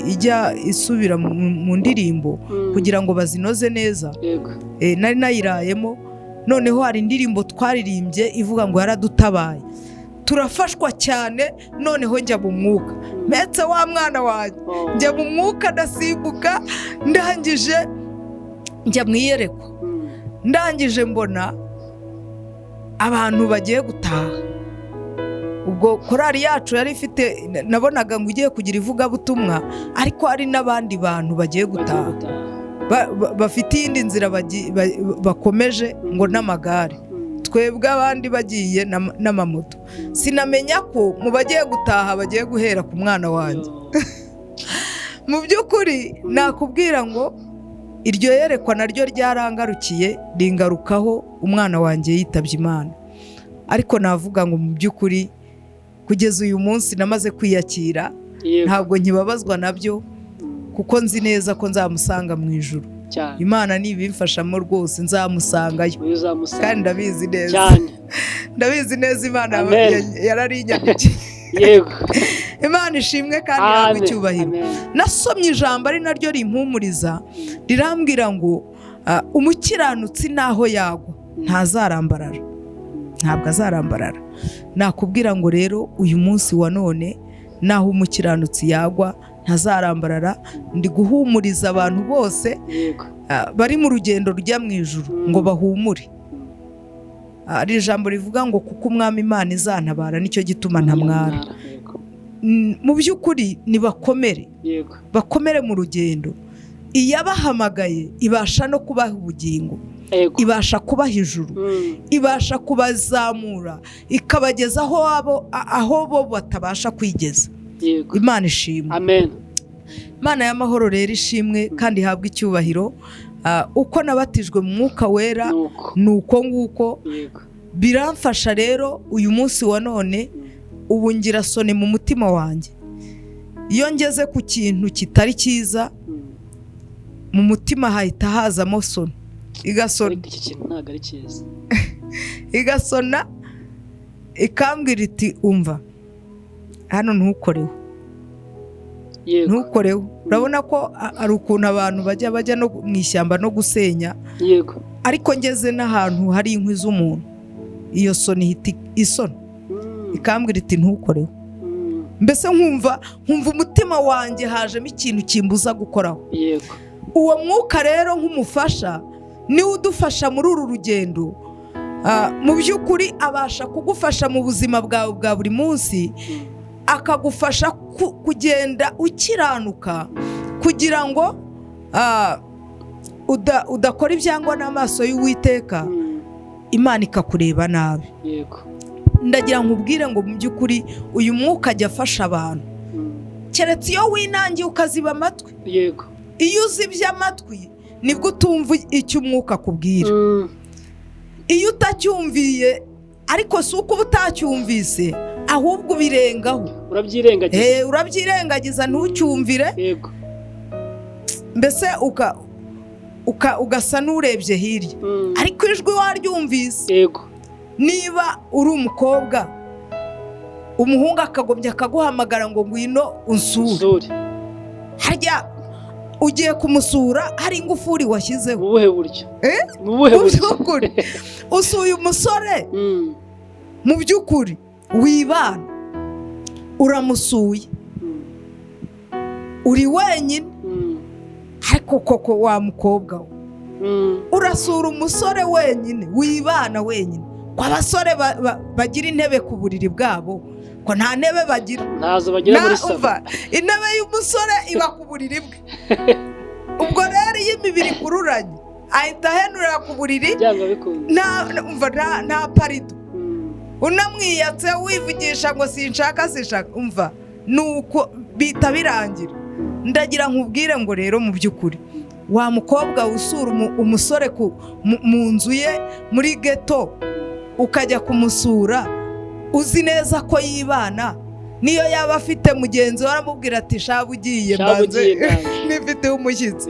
ijya isubira mu ndirimbo kugira ngo bazinoze neza. Nari nayirayemo. Noneho hari indirimbo twaririmbye ivuga ngo yaradutabaye, turafashwa cyane. Noneho njya mu mwuka mpetse wa mwana wanjye, njya mu mwuka ndasimbuka, ndangije njya mu iyerekwa. Ndangije mbona abantu bagiye gutaha. Ubwo korari yacu yari ifite, nabonaga ngo ugiye kugira ivugabutumwa, ariko hari n'abandi bantu bagiye Bagiye gutaha gutaha. Bafite iyindi nzira bakomeje ngo n'amagare, twebwe abandi bagiye n'amamoto. Sinamenya ko mu bagiye gutaha bagiye guhera ku mwana wanjye. Yo. Mu by'ukuri nakubwira ngo iryo yerekwa naryo ryarangarukiye, ringarukaho umwana wanjye yitabye Imana. Ariko navuga ngo mu by'ukuri kugeza uyu munsi namaze kwiyakira, ntabwo nkibabazwa nabyo, kuko nzi neza ko nzamusanga mu ijuru. Imana nibimfashamo rwose nzamusangayo. Uyu uzamusanga. Kandi ndabizi neza, ndabizi neza, Imana Amen. yararinyandikiye. Imana ishimwe kandi ihabwe icyubahiro. Amen. Nasomye ijambo ari naryo rimpumuriza, rirambwira ngo umukiranutsi naho yagwa ntazarambarara, ntabwo azarambarara. Nakubwira ngo rero uyu munsi wa none naho umukiranutsi yagwa ntazarambarara. Ndi guhumuriza abantu bose bari mu rugendo rujya mu ijuru ngo bahumure. Hari ijambo rivuga ngo kuko Umwami Imana izantabara, nicyo gituma ntamwara. Mu by'ukuri nibakomere, bakomere mu rugendo. Iyabahamagaye ibasha no kubaha ubugingo, ibasha kubaha ijuru, ibasha kubazamura ikabageza aho bo batabasha kwigeza. Imana ishimwe. Amen. Imana y'amahoro rero ishimwe kandi ihabwe icyubahiro. Uko nabatijwe mu Mwuka Wera Nuko. ni uko nguko. Biramfasha rero uyu munsi wa none. Ubu ngira sonne mu mutima wanjye iyo ngeze ku kintu kitari cyiza, mu mutima hahita hazamo sonne, igasona. Ariko iki kintu ntabwo ari cyiza. Igasona ikambwira iti umva hano ntukoreho, ntukoreho. Urabona ko hari ukuntu abantu bajya no mu ishyamba no gusenya, ariko ngeze n'ahantu hari inkwi z'umuntu, iyo sonne ihita isona, ikambwira iti ntukoreho. Mbese nkumva umutima wanjye hajemo ikintu kimbuza gukoraho. Uwo mwuka rero nk'umufasha niwe udufasha muri uru rugendo. Mu by'ukuri abasha kugufasha mu buzima bwawe bwa buri munsi, akagufasha kugenda ukiranuka kugira ngo udakora ibyangwa n'amaso y'Uwiteka, Imana ikakureba nabi. Ndagira nkubwire ngo mu by'ukuri uyu mwuka ajya afasha abantu, keretse iyo winangiye ukaziba amatwi. Iyo uzibye amatwi nibwo utumva icyo umwuka akubwira. Iyo utacyumviye, ariko si uko uba utacyumvise, ahubwo ubirengaho. Urabyirengagiza. Urabyirengagiza ntucyumvire. Mbese ugasa n'urebye hirya, ariko ijwi waryumvise. Niba uri umukobwa, umuhungu akagombye akaguhamagara ngo ngwino unsure, Usure. Harya ugiye kumusura hari ingufuri washyizeho? Mu buhe buryo? Eh? Mu buhe Mu buryo? by'ukuri usuye umusore, mu by'ukuri wibana, uramusuye, uri wenyine, ariko koko wa mukobwa we, urasura umusore wenyine, wibana wenyine, ko abasore bagira intebe ku buriri bwabo, ko nta ntebe bagira? Ntazo bagira muri salo. Umva, intebe y'umusore iba ku buriri bwe. Ubwo rero iyo imibiri ikururanye, ahita ahenurira ku buriri. Byanga bikunze. Nta, umva, nta parido. Unamwiyatse wivugisha ngo sinshaka, sinshaka, umva, nuko bita birangira. Ndagira nkubwire ngo rero mu by'ukuri, wa mukobwa usura umusore mu nzu ye muri geto, ukajya kumusura uzi neza ko yibana, niyo yaba afite mugenzi we, aramubwira ati shabu ugiye, Shabu mbanze ugiye, ndaje. nifiteho umushyitsi.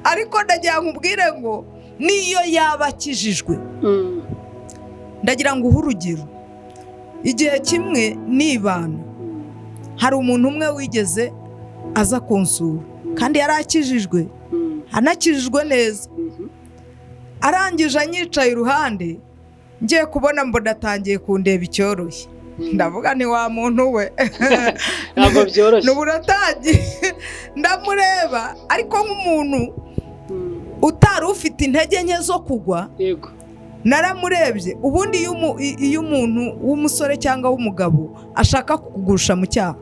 Ariko ndagira nkubwire ngo niyo yaba akijijwe, ndagira ngo uhe urugero. Igihe kimwe nibana, hari umuntu umwe wigeze aza kunsura, kandi yari akijijwe, anakijijwe neza. Arangije anyicaye iruhande, ngiye kubona mbona atangiye kundeba icyoroshye. Ndavuga ni wa muntu we, Ntabwo byoroshye. Nubu uratangiye. Ndamureba, ariko nk'umuntu utari ufite intege nke zo kugwa, naramurebye. Ubundi iyo umuntu w'umusore cyangwa w'umugabo ashaka kukugusha mu cyaha,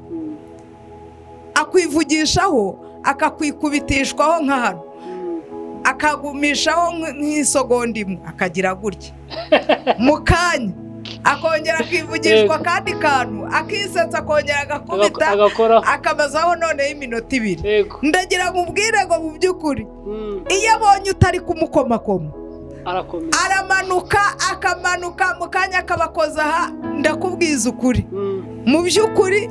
akwivugishaho, akakwikubitishwaho nka hano, akagumishaho nk'isogonda imwe, akagira gutya, mu kanya akongera akivugishwa akandi kantu, akisetsa, akongera agakubita, Agakoraho. akamazaho noneho iminota 2. Ndagira ngo ubwire ngo mu by'ukuri, iyo abonye utari kumukomakoma, Arakomeza. aramanuka, akamanuka, mu kanya akabakoza aha. Ndakubwiza ukuri, mu by'ukuri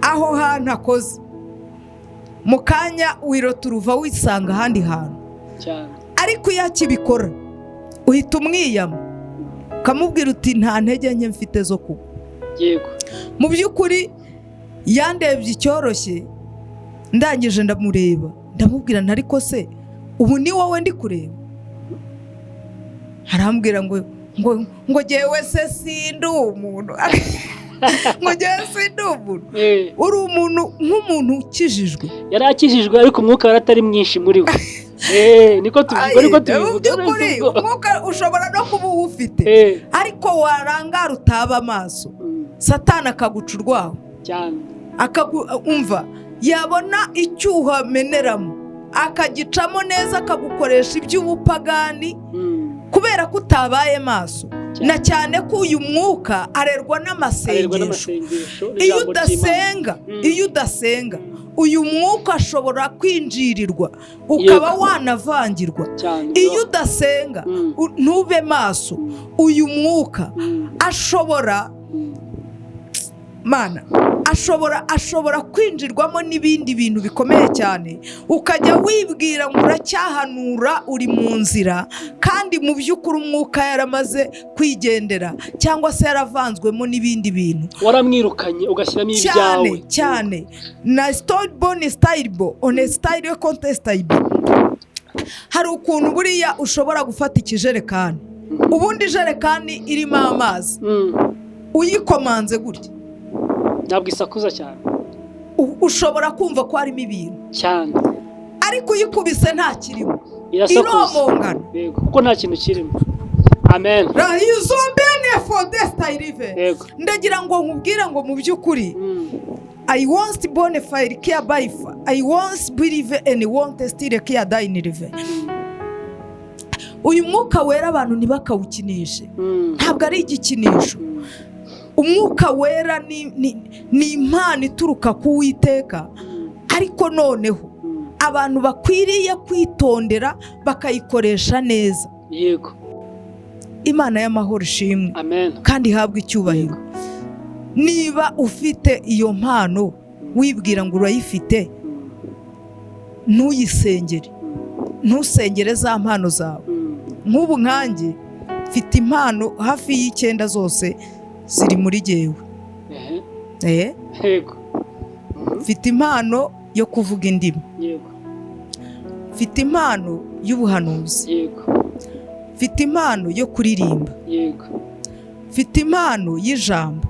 aho hantu akoze, mu kanya wirota uruva wisanga ahandi hantu. Ariko iyo akibikora, uhita umwiyama, ukamubwira uti nta ntege nke mfite zo kugwa. Mu by'ukuri yandebye icyoroshye, ndangije ndamureba, ndamubwira nti ariko se ubu ni wowe ndi kureba? Arambwira ngo jyewe se sindi umuntu, ngo jyewe sindi umuntu. Uri umuntu nk'umuntu ukijijwe. Yari akijijwe, ariko umwuka wari atari mwinshi muri we. Niko tubivuga, niko Ayi, mu tubivuga. by'ukuri umwuka ushobora no kuba uwufite, ariko warangara utaba amaso, Satani akaguca urwaho. Umva, yabona icyuho ameneramo akagicamo neza, akagukoresha iby'ubupagani, kubera ko utabaye maso. Na cyane ko uyu mwuka arerwa Arerwa n'amasengesho. n'amasengesho Iyo n'ijambo ry'Imana. udasenga, iyo udasenga, uyu mwuka ashobora kwinjirirwa, ukaba wanavangirwa. Iyo udasenga, ntube maso, uyu mwuka ashobora, mana, ashobora kwinjirwamo n'ibindi bintu bikomeye cyane, ukajya wibwira ngo uracyahanura, uri mu nzira, kandi mu by'ukuri umwuka yaramaze kwigendera cyangwa se yaravanzwemo n'ibindi bintu. Waramwirukanye, ugashyiramo Cyane. ibyawe. Cyane. Na stolbo ni style one style contestable. Hari ukuntu buriya ushobora gufata ikijerekani, ubundi ijerekani irimo amazi, uyikomanze gutya, Ntabwo isakuza cyane. Ushobora kumva ko harimo ibintu, ariko uyikubise nta kirimo, Irasakuza. iromongana. Yego, kuko nta kintu kirimo. Amen. Izombene fodestayirive. Ndagira ngo nkubwire ngo mu by'ukuri, I once born fire care by I once believe and want still care die rive. Uyu mwuka wera abantu ntibakawukinishe. Ntabwo ari igikinisho. Umwuka wera ni impano ituruka ku Witeka, ariko noneho abantu bakwiriye kwitondera bakayikoresha neza. Imana y'amahoro ishimwe Amen. kandi ihabwe icyubahiro. Niba ufite iyo mpano wibwira ngo urayifite, Ntuyisengere, ntusengere za mpano zawe. Nk'ubu nkanjye mfite impano hafi y'icyenda, zose ziri muri jyewe. Mfite impano yo kuvuga indimi, mfite impano y'ubuhanuzi, mfite impano yo kuririmba, mfite impano y'ijambo,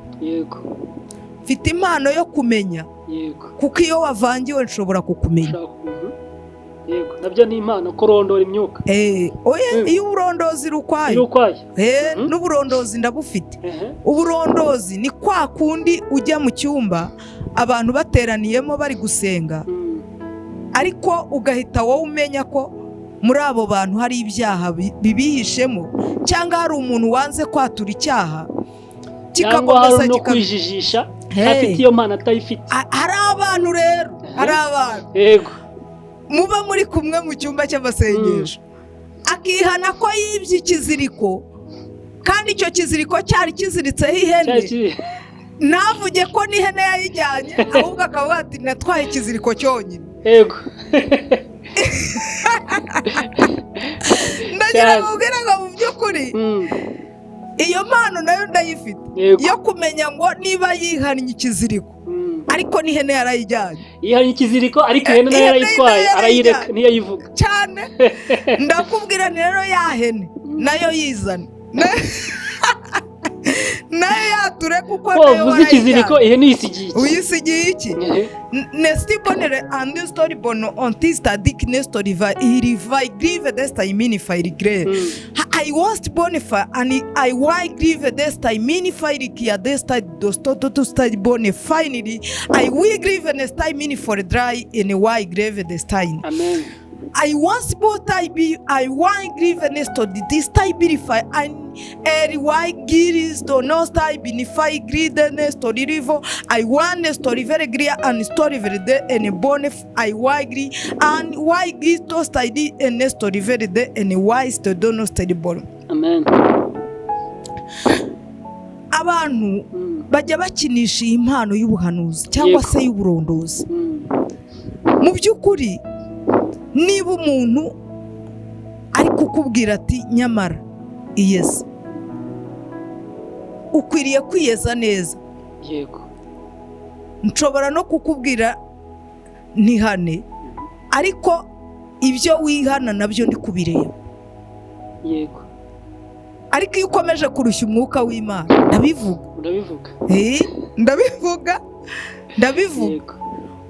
mfite impano yo kumenya, kuko iyo wavangiwe nshobora kukumenya. Yego, nabyo ni impano, kurondora imyuka. Oya, iyo uburondozi iri iri ukwayo. Ukwayo. N'uburondozi ndabufite. Uburondozi ni kwa kundi ujya mu cyumba abantu bateraniyemo bari gusenga, ariko ugahita wowe umenya ko muri abo bantu hari ibyaha bibihishemo, cyangwa hari umuntu wanze kwatura icyaha, cyangwa hari kikakomeza no kwijijisha, afite iyo mpano atayifite. Hari abantu rero, hari abantu muba muri kumwe mu cyumba cy'amasengesho, akihana ko yibye ikiziriko, kandi icyo kiziriko cyari kiziritseho ihene, Cyari kiri- ntavuge ko n'ihene yayijyanye, ahubwo akavuga ati: "Natwaye ikiziriko cyonyine." Ndagira ngo ubwire ngo mu by'ukuri iyo mpano nayo ndayifite, yo kumenya ngo niba yihannye ikiziriko, ariko n'ihene yarayijyanye. Yihannye ikiziriko, ariko ihene nayo Ihene yarayitwaye, nayo arayireka, yarayijyanye. ntiyayivuga. Cyane, ndakubwira ni rero ya hene nayo yizana, nayo yature, kuko ko nayo wavuze ikiziriko, warayijyanye. Ihene uyisigiye iki? Uyisigiye iki? Nesti bonere andi story bono ontista dik nestori va iriva grive desta imini fairi gre. I was bonifa and I why grieve desta imini fairi kia desta dosto to study bone finally I will grieve nesta imini for dry and why greve destine. Amen. I once bought I be I why grieve nesto this type beautify and eri why giris do no stai binify greediness to rivo I want story very gria and story very de and bone I why gree and why gree to study and story very de and why sto do no study bone. Amen. Abantu bajya bakinisha iyi mpano y'ubuhanuzi cyangwa se y'uburondozi. Mu by'ukuri, niba umuntu ari kukubwira ati: "Nyamara iyeze," ukwiriye kwiyeza neza. Nshobora no kukubwira ntihane, ariko ibyo wihana nabyo ndi kubireba. Ariko iyo ukomeje kurushya umwuka w'Imana, ndabivuga. Urabivuga. Ndabivuga, ndabivuga.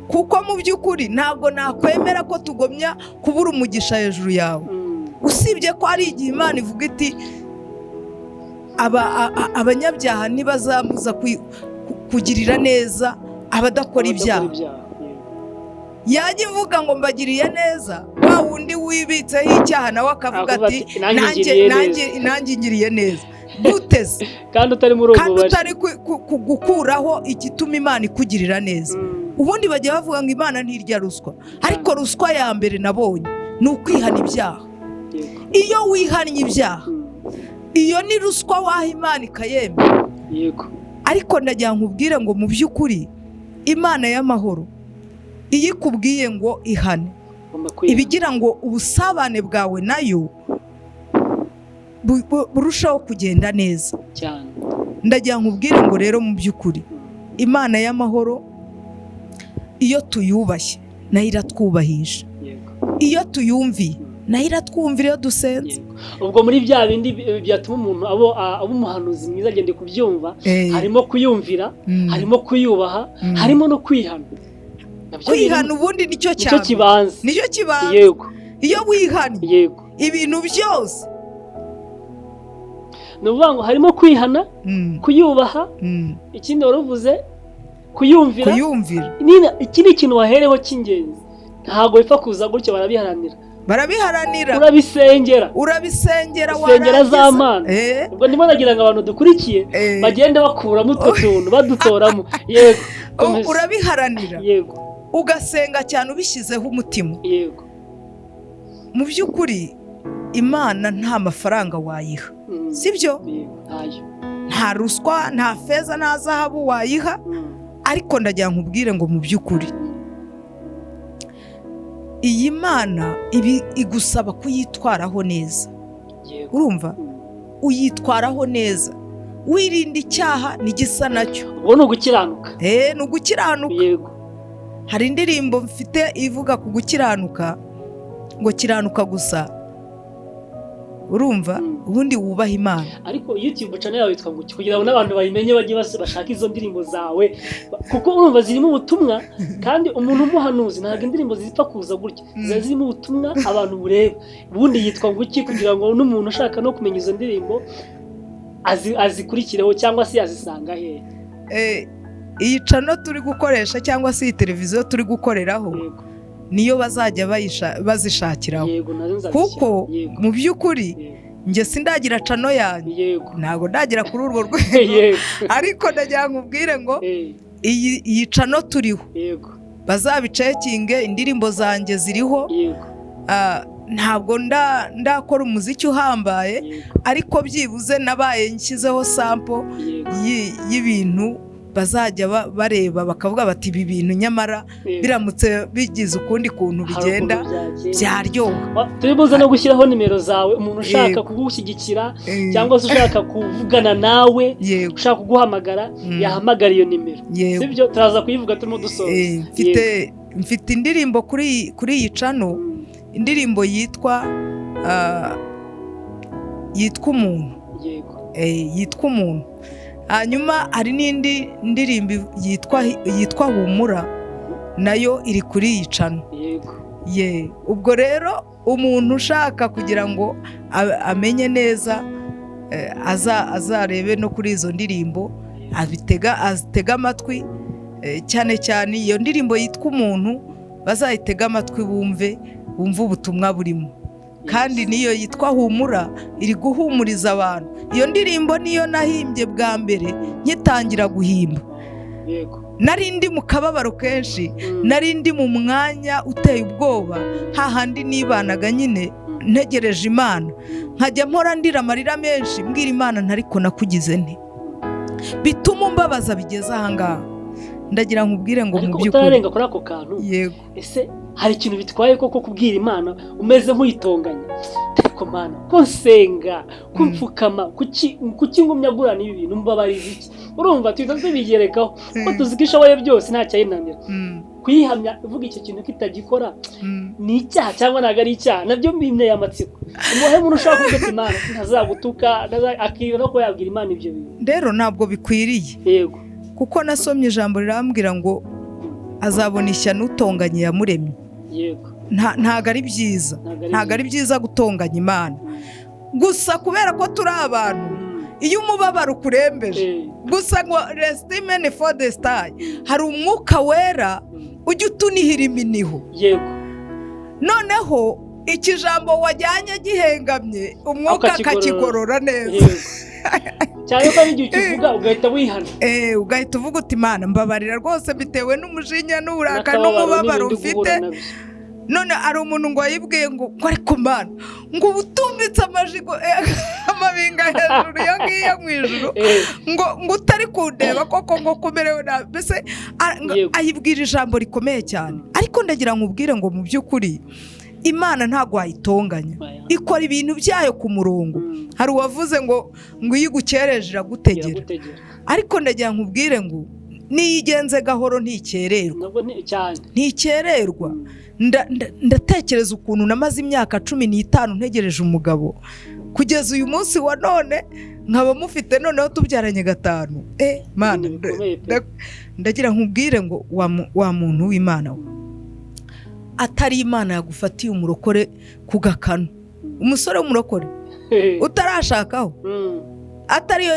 Kuko mu by'ukuri ntabwo nakwemera ko tugomya kubura umugisha hejuru yawe, usibye ko hari igihe Imana ivuga iti: "Abanyabyaha ntibazamuza kugirira neza abadakora ibyaha." Ibyaha. Yajya ivuga ngo: "Mbagiriye neza," wa wundi wibitseho icyaha nawe akavuga Akavuga ati: ati: "Nanjye "Nanjye ngiriye nanjye ngiriye neza guteze?" Kandi utari muri uwo Kandi mubare. utari gukuraho igituma Imana ikugirira neza. Ubundi bajya bavuga ngo Imana ntirya ruswa, ariko ruswa ya mbere nabonye ni ukwihana ibyaha. Iyo wihannye ibyaha, iyo ni ruswa waha Imana ikayemera. Ariko ndagira nkubwire ngo mu by'ukuri Imana y'amahoro iyo ikubwiye ngo ihane, Ugomba kwihana. ibigira ngo ubusabane bwawe nayo burushaho kugenda neza. Ndagira nkubwire ngo rero mu by'ukuri Imana y'amahoro iyo tuyubashye nayo iratwubahisha. Iyo tuyumviye nayo iratwumvira iyo dusenze. Ubwo muri bya bindi byatuma umuntu aba umuhanuzi mwiza, agenda kubyumva, harimo kuyumvira, harimo kuyubaha, harimo no kwihana. Nabyo Kwihana birimo. ubundi nicyo Nicyo cyane. kibanza. Nicyo kibanza. Iyo wihannye, ibintu byose. Ni ukuvuga ngo harimo kwihana, kuyubaha, ikindi wari uvuze kuyumvira. Kuyumvira. Iki ni ikintu wahereho cy'ingenzi, ntabwo bipfa kuza gutyo, barabiharanira. Barabiharanira. Urabisengera. Urabisengera. Usengera za warangiza. mana. Ubwo ndimo nagira ngo abantu dukurikiye bagende bakuramo utwo tuntu, badutoramo. Yego, komeza. Urabiharanira, ugasenga cyane ubishyizeho umutima. Mu by'ukuri Imana nta mafaranga wayiha, sibyo? Yego, ntayo. Nta ruswa, nta feza, nta zahabu wayiha. Ariko ndagira nkubwire ngo mu by'ukuri Iyi Mana ibi igusaba kuyitwaraho neza. Urumva, uyitwaraho neza, wirinda icyaha n'igisa nacyo. Ubwo ni ugukiranuka. Ni ugukiranuka. Hari indirimbo mfite ivuga ku gukiranuka, ngo kiranuka gusa, urumva, ubundi wubaha Imana. Ariko YouTube channel yawe yitwa ngo iki, kugira ngo n'abantu bayimenye, bajye bashaka izo ndirimbo zawe? Kuko urumva zirimo ubutumwa, kandi umuntu umuhanuzi ntabwo indirimbo zipfa kuza gutya, ziba zirimo ubutumwa abantu bureba. Ubundi yitwa ngo iki, kugira ngo n'umuntu ushaka no kumenya izo ndirimbo azikurikireho, cyangwa se yazisanga hehe? Iyi channel turi gukoresha, cyangwa se iyi televiziyo turi gukoreraho, niyo bazajya bazishakiraho. Yego, nazo nzazishyira. Kuko mu by'ukuri njye sindagira channel yanjye, ntabwo ndagira kuri urwo rwego, ariko ndagira ngo ubwire ngo iyi channel turiho, bazabicekinge, indirimbo zanjye ziriho. Ntabwo ndakora umuziki uhambaye, ariko byibuze nabaye nshyizeho sample y'ibintu bazajya bareba bakavuga bati: "Ibi bintu nyamara biramutse bigize ukundi kuntu Hari bigenda, ukuntu byagenda." byaryoha. Turi buze no gushyiraho nimero zawe, umuntu ushaka kugushyigikira cyangwa se ushaka kuvugana nawe, ushaka kuguhamagara, yahamagara iyo nimero. Sibyo? Turaza kuyivuga turimo dusoza. Mfite indirimbo kuri iyi channel, indirimbo yitwa Umuntu. Yitwa Umuntu. Hanyuma hari n'indi ndirimbo yitwa Humura, nayo iri kuri iyi channel. Ye, ubwo rero umuntu ushaka kugira ngo amenye neza, azarebe no kuri izo ndirimbo, abitega, azitega amatwi, cyane cyane iyo ndirimbo yitwa Umuntu, bazayitega amatwi bumve ubutumwa burimo. Kandi niyo yitwa Humura iri guhumuriza abantu. Iyo ndirimbo niyo nahimbye bwa mbere nkitangira guhimba. Nari ndi mu kababaro kenshi, nari ndi mu mwanya uteye ubwoba, hahandi nibanaga nyine ntegereje Imana, nkajya mpora ndira amarira menshi, mbwira Imana ntariko nakugize nti bituma umbabaza bigeze ahangaha. Ndagira nkubwire ngo mu Ariko by'ukuri utararenga kuri ako kantu, Yego. ese hari ikintu bitwaye koko kubwira Imana umeze nk'uyitonganya? Ariko Mana, ko nsenga, ko mfukama, kuki ngumya guhura n'ibi bintu? Mbabariza iki? Urumva tuhita tubigerekaho ko tuzi ko ishoboye byose, ntacyayinanira. Kuyihamya uvuga icyo kintu kitagikora, ni icyaha cyangwa ntabwo ari icyaha? Nabyo binteye amatsiko. Umuhe muntu ushobora kuvuga ati: "Imana ntazagutuka," akirinda no kuba yabwira Imana ibyo bintu. Rero ntabwo bikwiriye, kuko nasomye ijambo rirambwira ngo azabona ishyano utonganye yamuremye. Ntabwo ari byiza. Ntabwo ari Ntabwo ari byiza gutonganya Imana. Gusa kubera ko turi abantu, iyo umubabaro ukurembeje, gusa ngo restimeni for the star, hari Umwuka Wera ujya utunihira iminiho. Noneho ikijambo wajyanye gihengamye, Umwuka Akakigorora. akakigorora neza. Cyane ko hari igihe ukivuga ugahita wihana. Ugahita uvuga uti: "Imana mbabarira rwose, bitewe n'umujinya n'uburakari n'akababaro n'umubabaro n'ibindi mfite." guhura nabyo. None hari umuntu ngo wayibwiye ngo ariko Mana, ngo ubu utumbitse amajigo, amabinga hejuru iyo ngiyo mu ijuru, ngo utari kundeba koko, ngo kumerewe nabi mbese, ayibwira ijambo rikomeye cyane. Ariko ndagira nkubwire ngo mu by'ukuri Imana ntabwo wayitonganya, ikora ibintu byayo ku murongo. Hari uwavuze ngo iyo igukereje iragutegera. Iragutegera. Ariko ndagira nkubwire ngo niyo igenze gahoro ntikererwa. Nabwo ni cyane. Ntikererwa. Ndatekereza ukuntu namaze imyaka 15 ntegereje umugabo, kugeza uyu munsi wa none nkaba mufite, noneho tubyaranye gatanu. Mana, Ibintu bikomeye pe. Ndagira nkubwire ngo wa muntu w'Imana we, atari Imana yagufatiye umurokore ku gakanu, umusore w'umurokore utarashakaho, atariyo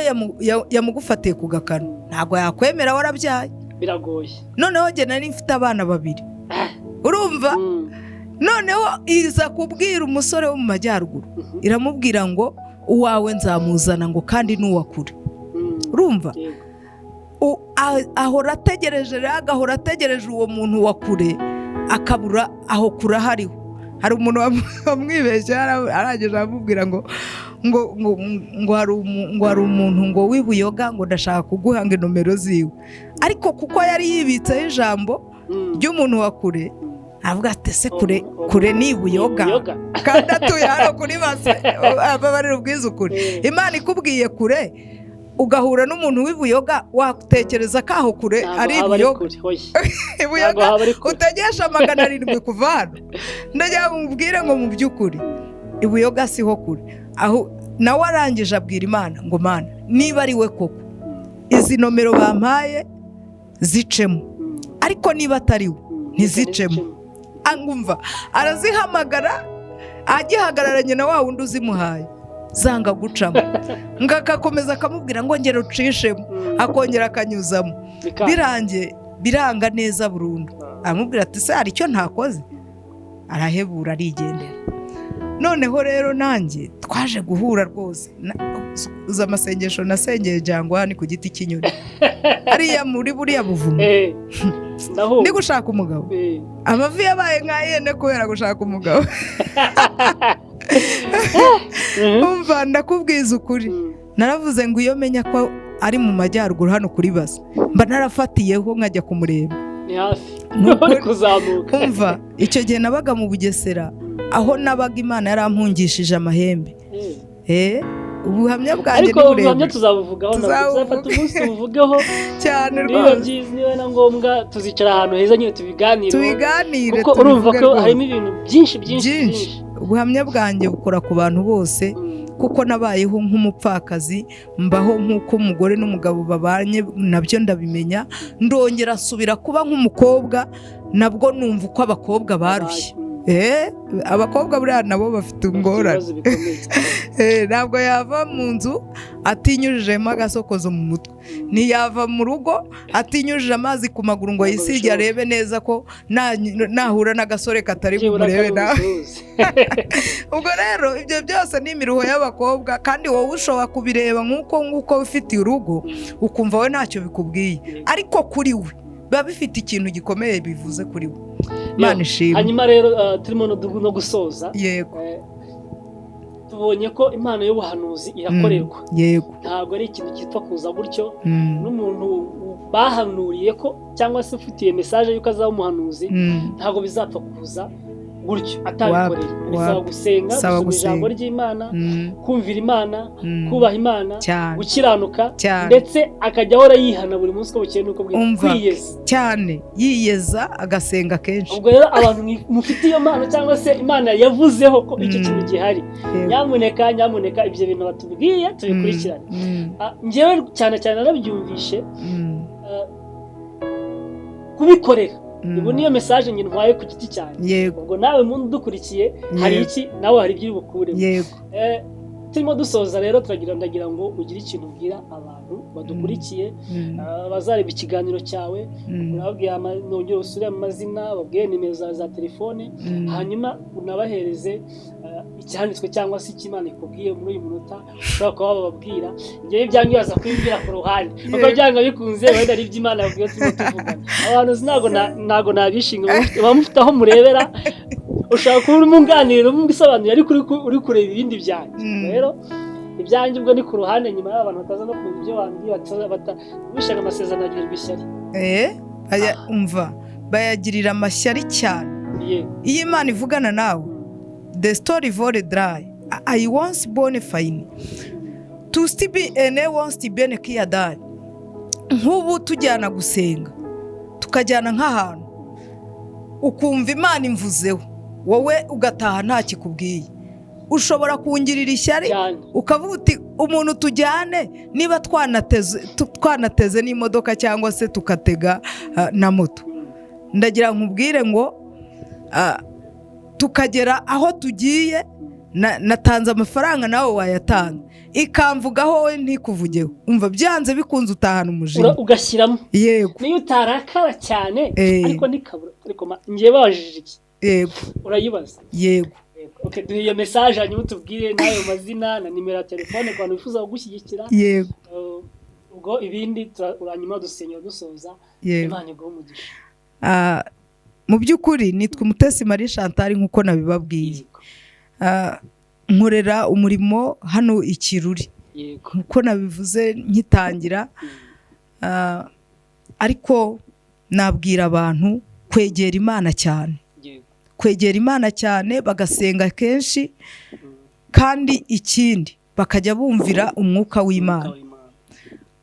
yamugufatiye ku gakanu, ntabwo yakwemera warabyaye. Biragoye. Noneho njye nari mfite abana babiri, urumva? Noneho iza kubwira umusore wo mu majyaruguru, iramubwira ngo uwawe nzamuzana, ngo kandi n'uwa kure. Urumva? Yego. Ahora ategereje rero, agahora ategereje uwo muntu wa kure, akabura aho kure aho ariho. Hari umuntu wamwibeshye, arangije aramubwira ngo hari umuntu ngo w'ibuyoga, ngo ndashaka kuguha ngo inomero ziwe. Ariko kuko yari yibitseho ijambo ry'umuntu wa kure, Avuga ati: "Ese kure, kure ni Buyoga?" Buyoga. Kandi atuye hano kuri base. Ababarira ubwiza ukuri. Imana ikubwiye kure, ugahura n'umuntu w'i Buyoga, watekereza ko aho kure Ntabwo ari haba ari Buyoga? kure, oya. I Buyoga Ntabwo haba ari kure. utegesha 700 kuva hano. Ndagira ngo mubwire ngo mu by'ukuri i Buyoga siho kure. Aho nawe arangije abwira Imana ngo: "Mana, niba ari we koko, izi nomero bampaye zicemo, ariko niba atari we, ntizicemo." Angumva arazihamagara, agihagararanye na wa wundi uzimuhaye, zanga gucamo. Ngo agakomeza akamubwira ngo: "Ngera ucishemo." Akongera akanyuzamo. Bikanga. Birangiye biranga neza burundu. Aramubwira ati: "Se hari icyo ntakoze?" Arahebura, arigendera. Noneho rero nanjye twaje guhura rwose. Uzi amasengesho nasengeye Jangwani ku giti cy'inyoni hariya muri buriya buvumo? Ndahumva. Ndi gushaka umugabo. Amavi yabaye nk'ayene kubera gushaka umugabo. Umva, ndakubwiza ukuri, naravuze ngo iyo menya ko ari mu majyaruguru hano kuri base, mba narafatiyeho nkajya kumureba. Ni hafi. Ni ukuri. Uri kuzamuka. Umva, icyo gihe nabaga mu Bugesera. Aho nabaga, Imana yarampungishije amahembe. Ubuhamya bwanjye Ariko ni ubuhamya burebure. tuzabuvugaho nabwo. Tuzabuvuga. Tuzafata umunsi tubuvugeho. Cyane Niba rwose. byiza, niba na ngombwa, tuzicara ahantu heza nyine tubiganireho. Tubiganire. Kuko urumva Tubivuge ko rwose. harimo ibintu byinshi byinshi. Byinshi. Byinshi. Ubuhamya bwanjye bukora ku bantu bose, kuko nabayeho nk'umupfakazi, mbaho nk'uko umugore n'umugabo babanye, nabyo ndabimenya. Ndongera asubira kuba nk'umukobwa, nabwo numva uko abakobwa barushye. Abakobwa buriya nabo bafite Bafite ingorane. ibibazo bikomeye cyane. Ntabwo yava mu nzu atinyujijemo agasokozo mu mutwe, ntiyava mu rugo atinyujije amazi ku maguru ngo Ntabwo yisige, bishoboka. arebe neza ko nahura n'agasore katari Byibura bumurebe kari nawe. umusuhuze. Ubwo rero ibyo byose ni imiruho y'abakobwa, kandi wowe ushobora kubireba nk'uko nguko ufitiye urugo, ukumva we ntacyo bikubwiye, ariko kuri we biba bifite ikintu gikomeye bivuze kuri we. Imana ishimwe. Hanyuma rero turimo no gusoza. Yego. Tubonye ko impano y'ubuhanuzi irakorerwa. Ntabwo ari ikintu cyitwa kuza gutyo. N'umuntu bahanuriye ko cyangwa se ufitiye message y'uko azaba umuhanuzi, ntabwo bizapfa kuza gutyo atabikoreye. Bisaba Wapi. gusenga, Saba gusoma ijambo gusenga. ry'Imana, kumvira Imana, kubaha Imana, gukiranuka, ndetse akajya ahora yihana buri munsi uko bukeye n'uko bwije, Umva. kwiyeza. Cyane, yiyeza, agasenga kenshi. Ubwo rero abantu mufite iyo mpano cyangwa se Imana yavuzeho ko icyo kintu gihari, nyamuneka, nyamuneka, ibyo bintu batubwiye tubikurikirane. Njyewe cyane cyane narabyumvishe, kubikorera. Ubu niyo message njye ntwaye ku giti cyanjye. Ubwo nawe muntu udukurikiye, hari iki nawe, hari ibyo uri bukuremo. Turimo dusoza rero, turagira, ndagira ngo ugire ikintu ubwira abantu badukurikiye, bazareba ikiganiro cyawe. Urababwira nongere usubire mu mazina, babwire nimero zawe za telefone, hanyuma unabahereze icyanditswe cyangwa se icyo Imana ikubwiye muri uyu munota ushobora kuba wababwira. Ngewe ibyanjye uraza kubibwira ku ruhande, kuko byanga bikunze wenda ari ibyo Imana yabwiye turimo tuvugana. Abantu ntabwo nabishinga, muba mufite aho murebera. Ushobora kuba urimo unganira, urimo ubisobanurira, ariko uri kureba ibindi byanjye. Rero ibyanjye ubwo ni ku ruhande, nyuma y'abantu bataza no kumenya ibyo wambwiye, bishaga amasezerano agirirwa ishyari. Umva, bayagirira amashyari cyane. Iyo Imana ivugana nawe, the story very dry. I once born fine to still ene once to be kiyadari. Nk'ubu tujyana gusenga, tukajyana nk'ahantu, ukumva Imana imvuzeho, wowe ugataha nta kikubwiye, ushobora kungirira ishyari. Ukavuga uti: "Umuntu tujyane, niba twanateze n'imodoka cyangwa se tukatega na moto." Ndagira nkubwire ngo tukagera aho tugiye, natanze amafaranga, nawe wayatanze, ikamvugaho wowe ntikuvugeho, umva, byanze bikunze utahana umujinya. Ugashyiramo. Yego. Niyo utarakara cyane, ariko ntikabura. Ariko njyewe babajije iki? Urayibaza. Yego. Okay, duhe iyo message, hanyuma utubwire n'ayo mazina na nimero ya telefone ku bantu bifuza kugushyigikira. Yego. Ubwo ibindi uranyuma dusenyera dusoza. Imana iguhe umugisha. Mu by'ukuri nitwa Umutesi Marie Chantal nk'uko nabibabwiye. Nkorera umurimo hano i Kiruri, nk'uko nabivuze nkitangira. Ariko nabwira abantu kwegera Imana cyane. Kwegera Imana cyane, bagasenga kenshi, kandi ikindi bakajya bumvira umwuka w'Imana. Umwuka w'Imana.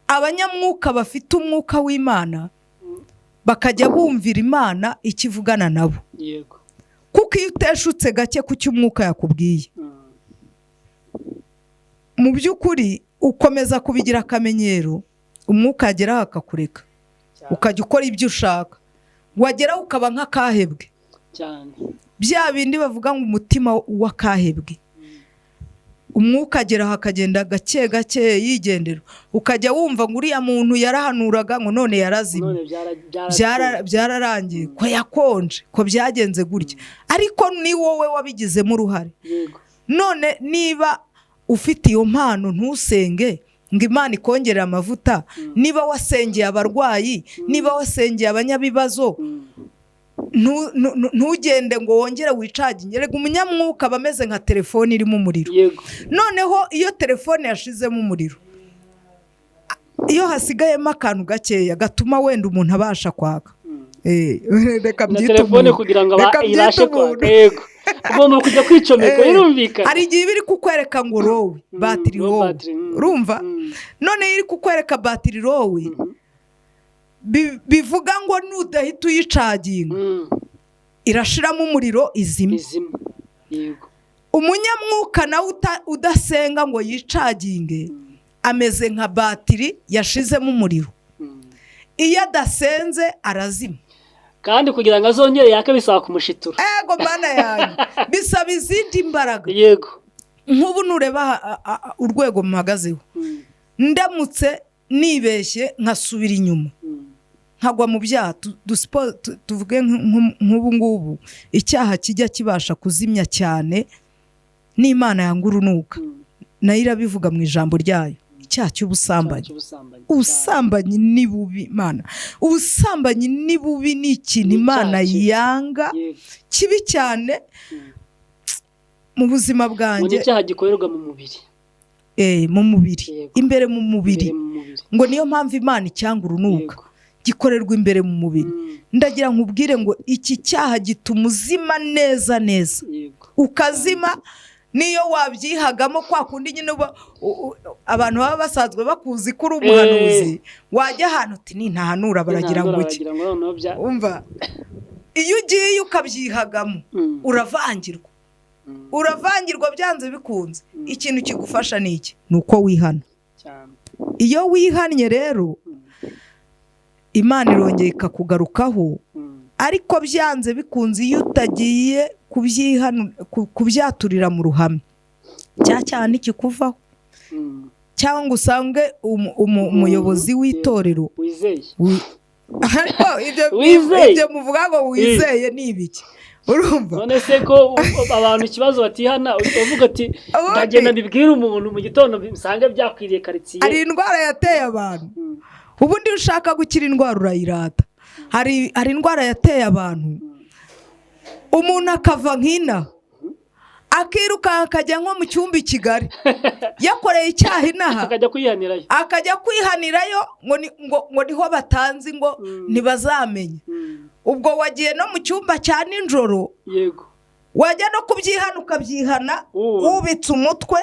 Abanyamwuka bafite umwuka w'Imana bakajya bumvira Imana icyo ivugana nabo, kuko iyo uteshutse gake ku cyo umwuka yakubwiye, mu by'ukuri ukomeza kubigira akamenyero, umwuka yageraho akakureka, ukajya ukora ibyo ushaka, wageraho ukaba nk'akahebwe, bya bindi bavuga ngo umutima w'akahebwe. Umwuka ageraho akagenda gake gake yigendera, ukajya wumva ngo uriya muntu yarahanuraga, ngo none yarazimye. None byararangiye. Byararangiye, ko yakonje, ko byagenze gutya, ariko ni wowe wabigizemo uruhare. None niba ufite iyo mpano ntusenge ngo Imana ikongerere amavuta, niba wasengeye abarwayi, niba wasengeye abanyabibazo, ntugende ngo wongere wicaginge. Rega umunyamwuka aba ameze nka telefone irimo umuriro. Noneho iyo telefone yashizemo umuriro, iyo hasigayemo akantu gakeya gatuma wenda umuntu abasha kwaka, reka na mbyite telefone umuntu. Kugira ngo Reka mbyite ibashe umuntu. kwaka, yego, ugomba kujya kwicomeka. Birumvikana. Hari igihe iba iri kukwereka ngo low battery, low low. battery, Urumva? None iyo iri kukwereka battery low, bivuga ngo nudahita uyicaginga, irashiramo umuriro izima. Izima, yego. Umunyamwuka nawe udasenga ngo yicaginge ameze nka batiri yashizemo umuriro. Iyo adasenze arazima. Kandi kugira ngo azongere yake bisaba kumushitura. Ego Mana yanjye, bisaba izindi mbaraga. Nk'ubu nureba urwego muhagazeho, ndamutse nibeshye nkasubira inyuma, nkagwa mu byaha, tuvuge nk'ubu ngubu icyaha kijya kibasha kuzimya cyane n'Imana yanga urunuka, nayo irabivuga mu ijambo ryayo, icyaha cy'ubusambanyi. Cy'ubusambanyi. Ubusambanyi ni bubi Mana, ubusambanyi ni bubi, ni ikintu Ni Imana icyaha kibi. yanga, kibi cyane. Mu buzima Ngo ni bwanjye, icyaha gikorerwa mu mubiri. Mu mubiri, imbere mu mubiri. Imbere mu mubiri. Ngo niyo mpamvu Imana icyanga urunuka. Gikorerwa imbere mu mubiri. Ndagira nkubwire ngo iki cyaha gituma uzima neza neza, ukazima niyo wabyihagamo kwa kundi nyine uba abantu baba basanzwe bakuzi ko uri umuhanuzi, wajya ahantu uti nintahanura baragira ngo iki? Baragira ngo noneho bya Umva, iyo ugiye ukabyihagamo, uravangirwa. Uravangirwa byanze bikunze. Ikintu kigufasha ni iki? Ni uko wihana. Iyo wihannye rero, Imana irongera ikakugarukaho. Ariko byanze bikunze, iyo utagiye kubyaturira mu ruhame, cya cyaha ntikikuvaho, cyangwa ngo usange umuyobozi w'itorero wizeye. Ariko ibyo Wizeye. ibyo muvuga ngo wizeye ni ibiki? Urumva? None se ko abantu ikibazo batihana, uvuga ati ndagenda mbibwire umuntu mu gitondo nsange byakwiriye karitsiye. Hari indwara yateye abantu. Ubundi iyo ushaka gukira indwara urayirata. Hari indwara yateye abantu, umuntu akava nk'inaha akirukanka akajya nko mu cyumba i Kigali yakoreye icyaha inaha, akajya kwihanirayo. Akajya kwihanirayo ngo niho batanzi, ngo ntibazamenya. Ubwo wagiye no mu cyumba cya nijoro, wajya no kubyihana ukabyihana wubitse umutwe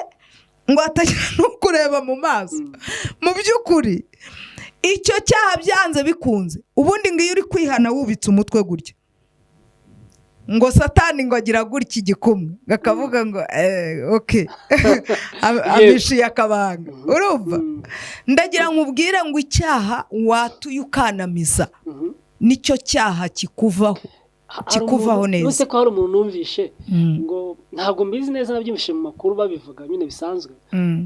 ngo hatagira n'ukureba mu maso. Mu by'ukuri icyo cyaha byanze bikunze, ubundi ngo iyo uri kwihana wubitse umutwe gutya, ngo Satani ngo agira gutya igikumwe, ngo akavuga ngo okay, amishiye akabanga. Urumva? Ndagira nkubwire ngo icyaha watuye ukanamiza, nicyo cyaha kikuvaho, kikuvaho neza. Nuse ko hari umuntu numvishe, ngo ntabwo mbizi neza, nabyumvishe mu makuru babivuga nyine bisanzwe,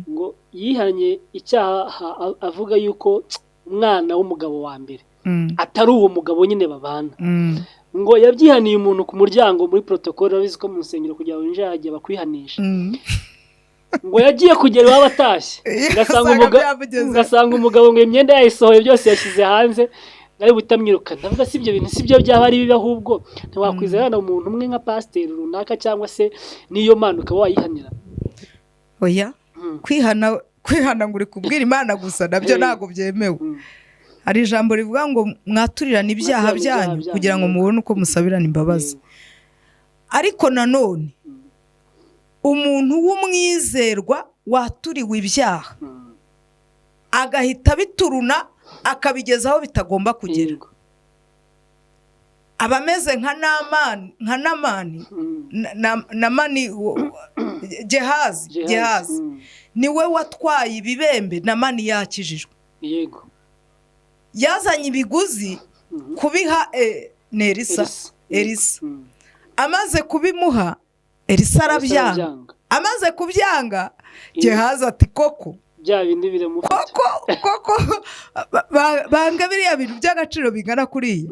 ngo yihanye icyaha avuga yuko umwana w'umugabo wa mbere atari uwo mugabo nyine babana. Ngo yabyihaniye umuntu ku muryango muri protocole, urabizi ko mu nsengero kugira ngo winjire hagiye bakwihanisha. Ngo yagiye kugera iwabo atashye, ngasanga umugabo ngo imyenda yayisohoye byose yashyize hanze, ari butamwirukana. Ndavuga si ibyo bintu si byo byaba ari bibi, ahubwo ntiwakwizera umuntu umwe nka pasiteri runaka cyangwa se n'iyo mana ukaba wayihanira. Oya, kwihana, kwihana ngo uri kubwira Imana gusa nabyo ntabwo byemewe. Hari ijambo rivuga ngo mwaturirane ibyaha byanyu kugira ngo mubone uko musabirana imbabazi. Ariko nanone umuntu w'umwizerwa waturiwe ibyaha agahita abituruna akabigeza aho bitagomba kugera, aba ameze nka Namani, nka Namani, Namani Gehazi. Gehazi niwe watwaye ibibembe Namani yakijijwe. Yazanye ibiguzi kubiha ni Elisa. Elisa. Amaze kubimuha, Elisa arabyanga. Arabyanga. Amaze kubyanga, Gehazi ati: "Koko Bya bindi biramufata." Koko koko banga biriya bintu by'agaciro bingana kuriya.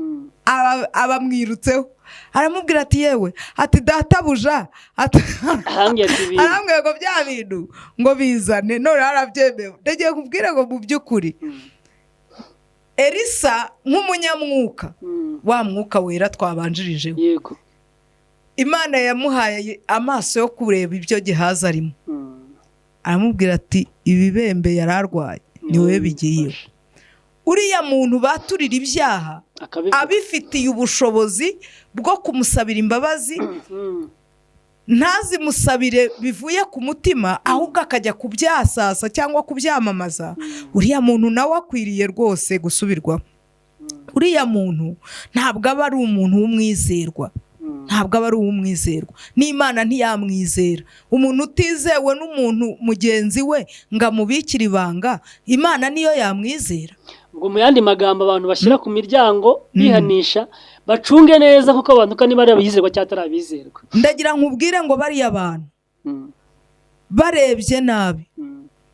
Abamwirutseho aramubwira ati: "Yewe," ati, "databuja," ati, Arambwira ati ibintu arambwira ngo bya bintu ngo bizane, none arabyemewe." Ndagiye kubwira ngo mu by'ukuri Elisa nk'umunyamwuka, wa mwuka wera twabanjirijeho, Imana yamuhaye amaso yo kureba ibyo Gehazi arimo. Aramubwira ati: "Ibibembe yari arwaye ni wowe bigiyeho." Uriya muntu baturira ibyaha Akabivuga. abifitiye ubushobozi bwo kumusabira imbabazi, ntazimusabire bivuye ku mutima, ahubwo akajya kubyasasa cyangwa kubyamamaza, uriya muntu nawe akwiriye rwose gusubirwaho. Uriya muntu ntabwo aba ari umuntu w'umwizerwa. Ntabwo aba ari uw'umwizerwa, n'Imana ntiyamwizera. Umuntu utizewe n'umuntu mugenzi we ngo amubikire ibanga, Imana niyo yamwizera? Ubwo mu yandi magambo, abantu bashyira ku miryango bihanisha bacunge neza, kuko abantu ko niba ari abizerwa cyangwa atari abizerwa. Ndagira nkubwire ngo bariya bantu barebye nabi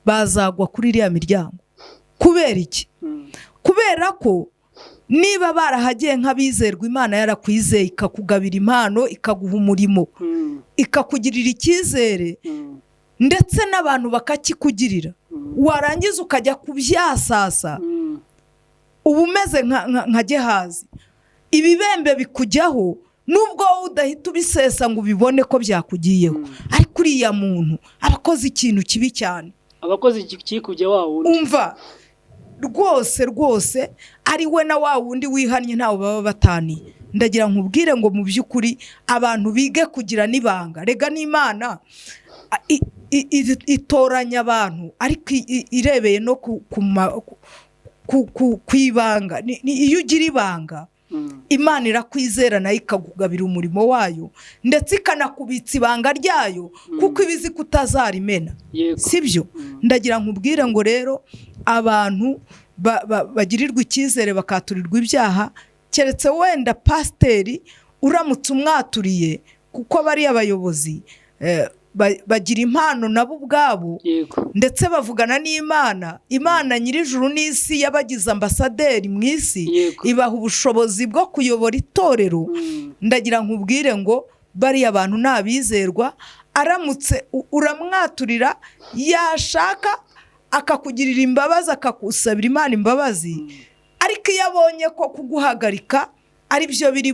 bazagwa kuri iriya miryango. Kubera iki? Kubera ko niba barahagiye nk'abizerwa, Imana yarakwizeye, ikakugabira impano, ikaguha umurimo, ikakugirira icyizere, ndetse n'abantu bakakikugirira, warangiza ukajya kubyasasa, uba umeze nka Gehazi. Ibibembe bikujyaho nubwo wowe udahita ubisesa ngo ubibone ko byakugiyeho, ariko uriya muntu aba akoze ikintu kibi cyane. Abakozi kikujya wa wundi. Umva, rwose rwose, ari we na wa wundi wihannye ntawe baba bataniye. Ndagira nkubwire ngo mu by'ukuri abantu bige kugira n'ibanga. Rega n'Imana itoranya abantu, ariko irebeye no ku ibanga. Iyo ugira ibanga, Imana irakwizera, nayo ikakugabira umurimo wayo, ndetse ikanakubitsa ibanga ryayo, kuko iba izi ko utazarimena. Sibyo? Ndagira nkubwire ngo rero abantu bagirirwa icyizere bakaturirwa ibyaha, keretse wenda pasiteri uramutse umwaturiye, kuko bariya bayobozi bagira impano nabo ubwabo, ndetse bavugana n'Imana. Imana nyir'ijuru n'isi yabagize ambasaderi mu isi, ibaha ubushobozi bwo kuyobora itorero. Ndagira nkubwire ngo bariya bantu ni abizerwa. Aramutse uramwaturira, yashaka akakugirira imbabazi, akakusabira Imana imbabazi. Ariko iyo abonye ko kuguhagarika ari byo biri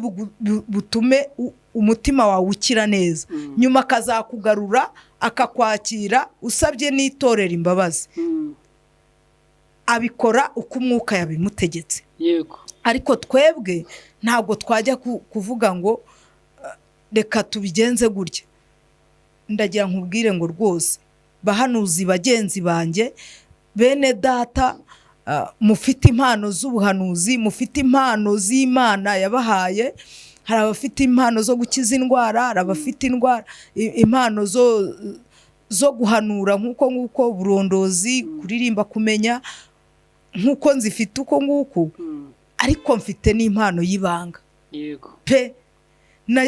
butume umutima wawe ukira neza, nyuma akazakugarura, akakwakira usabye n'itorero imbabazi, abikora uko umwuka yabimutegetse. Ariko twebwe ntabwo twajya kuvuga ngo reka tubigenze gutya. Ndagira nkubwire ngo rwose bahanuzi bagenzi banjye, bene data, mufite impano z'ubuhanuzi, mufite impano z'Imana yabahaye. Hari abafite impano zo gukiza indwara, hari abafite indwara impano zo guhanura nk'uko nguko, uburondozi, kuririmba, kumenya, nk'uko nzifite uko nguko. Ariko mfite n'impano y'ibanga pe.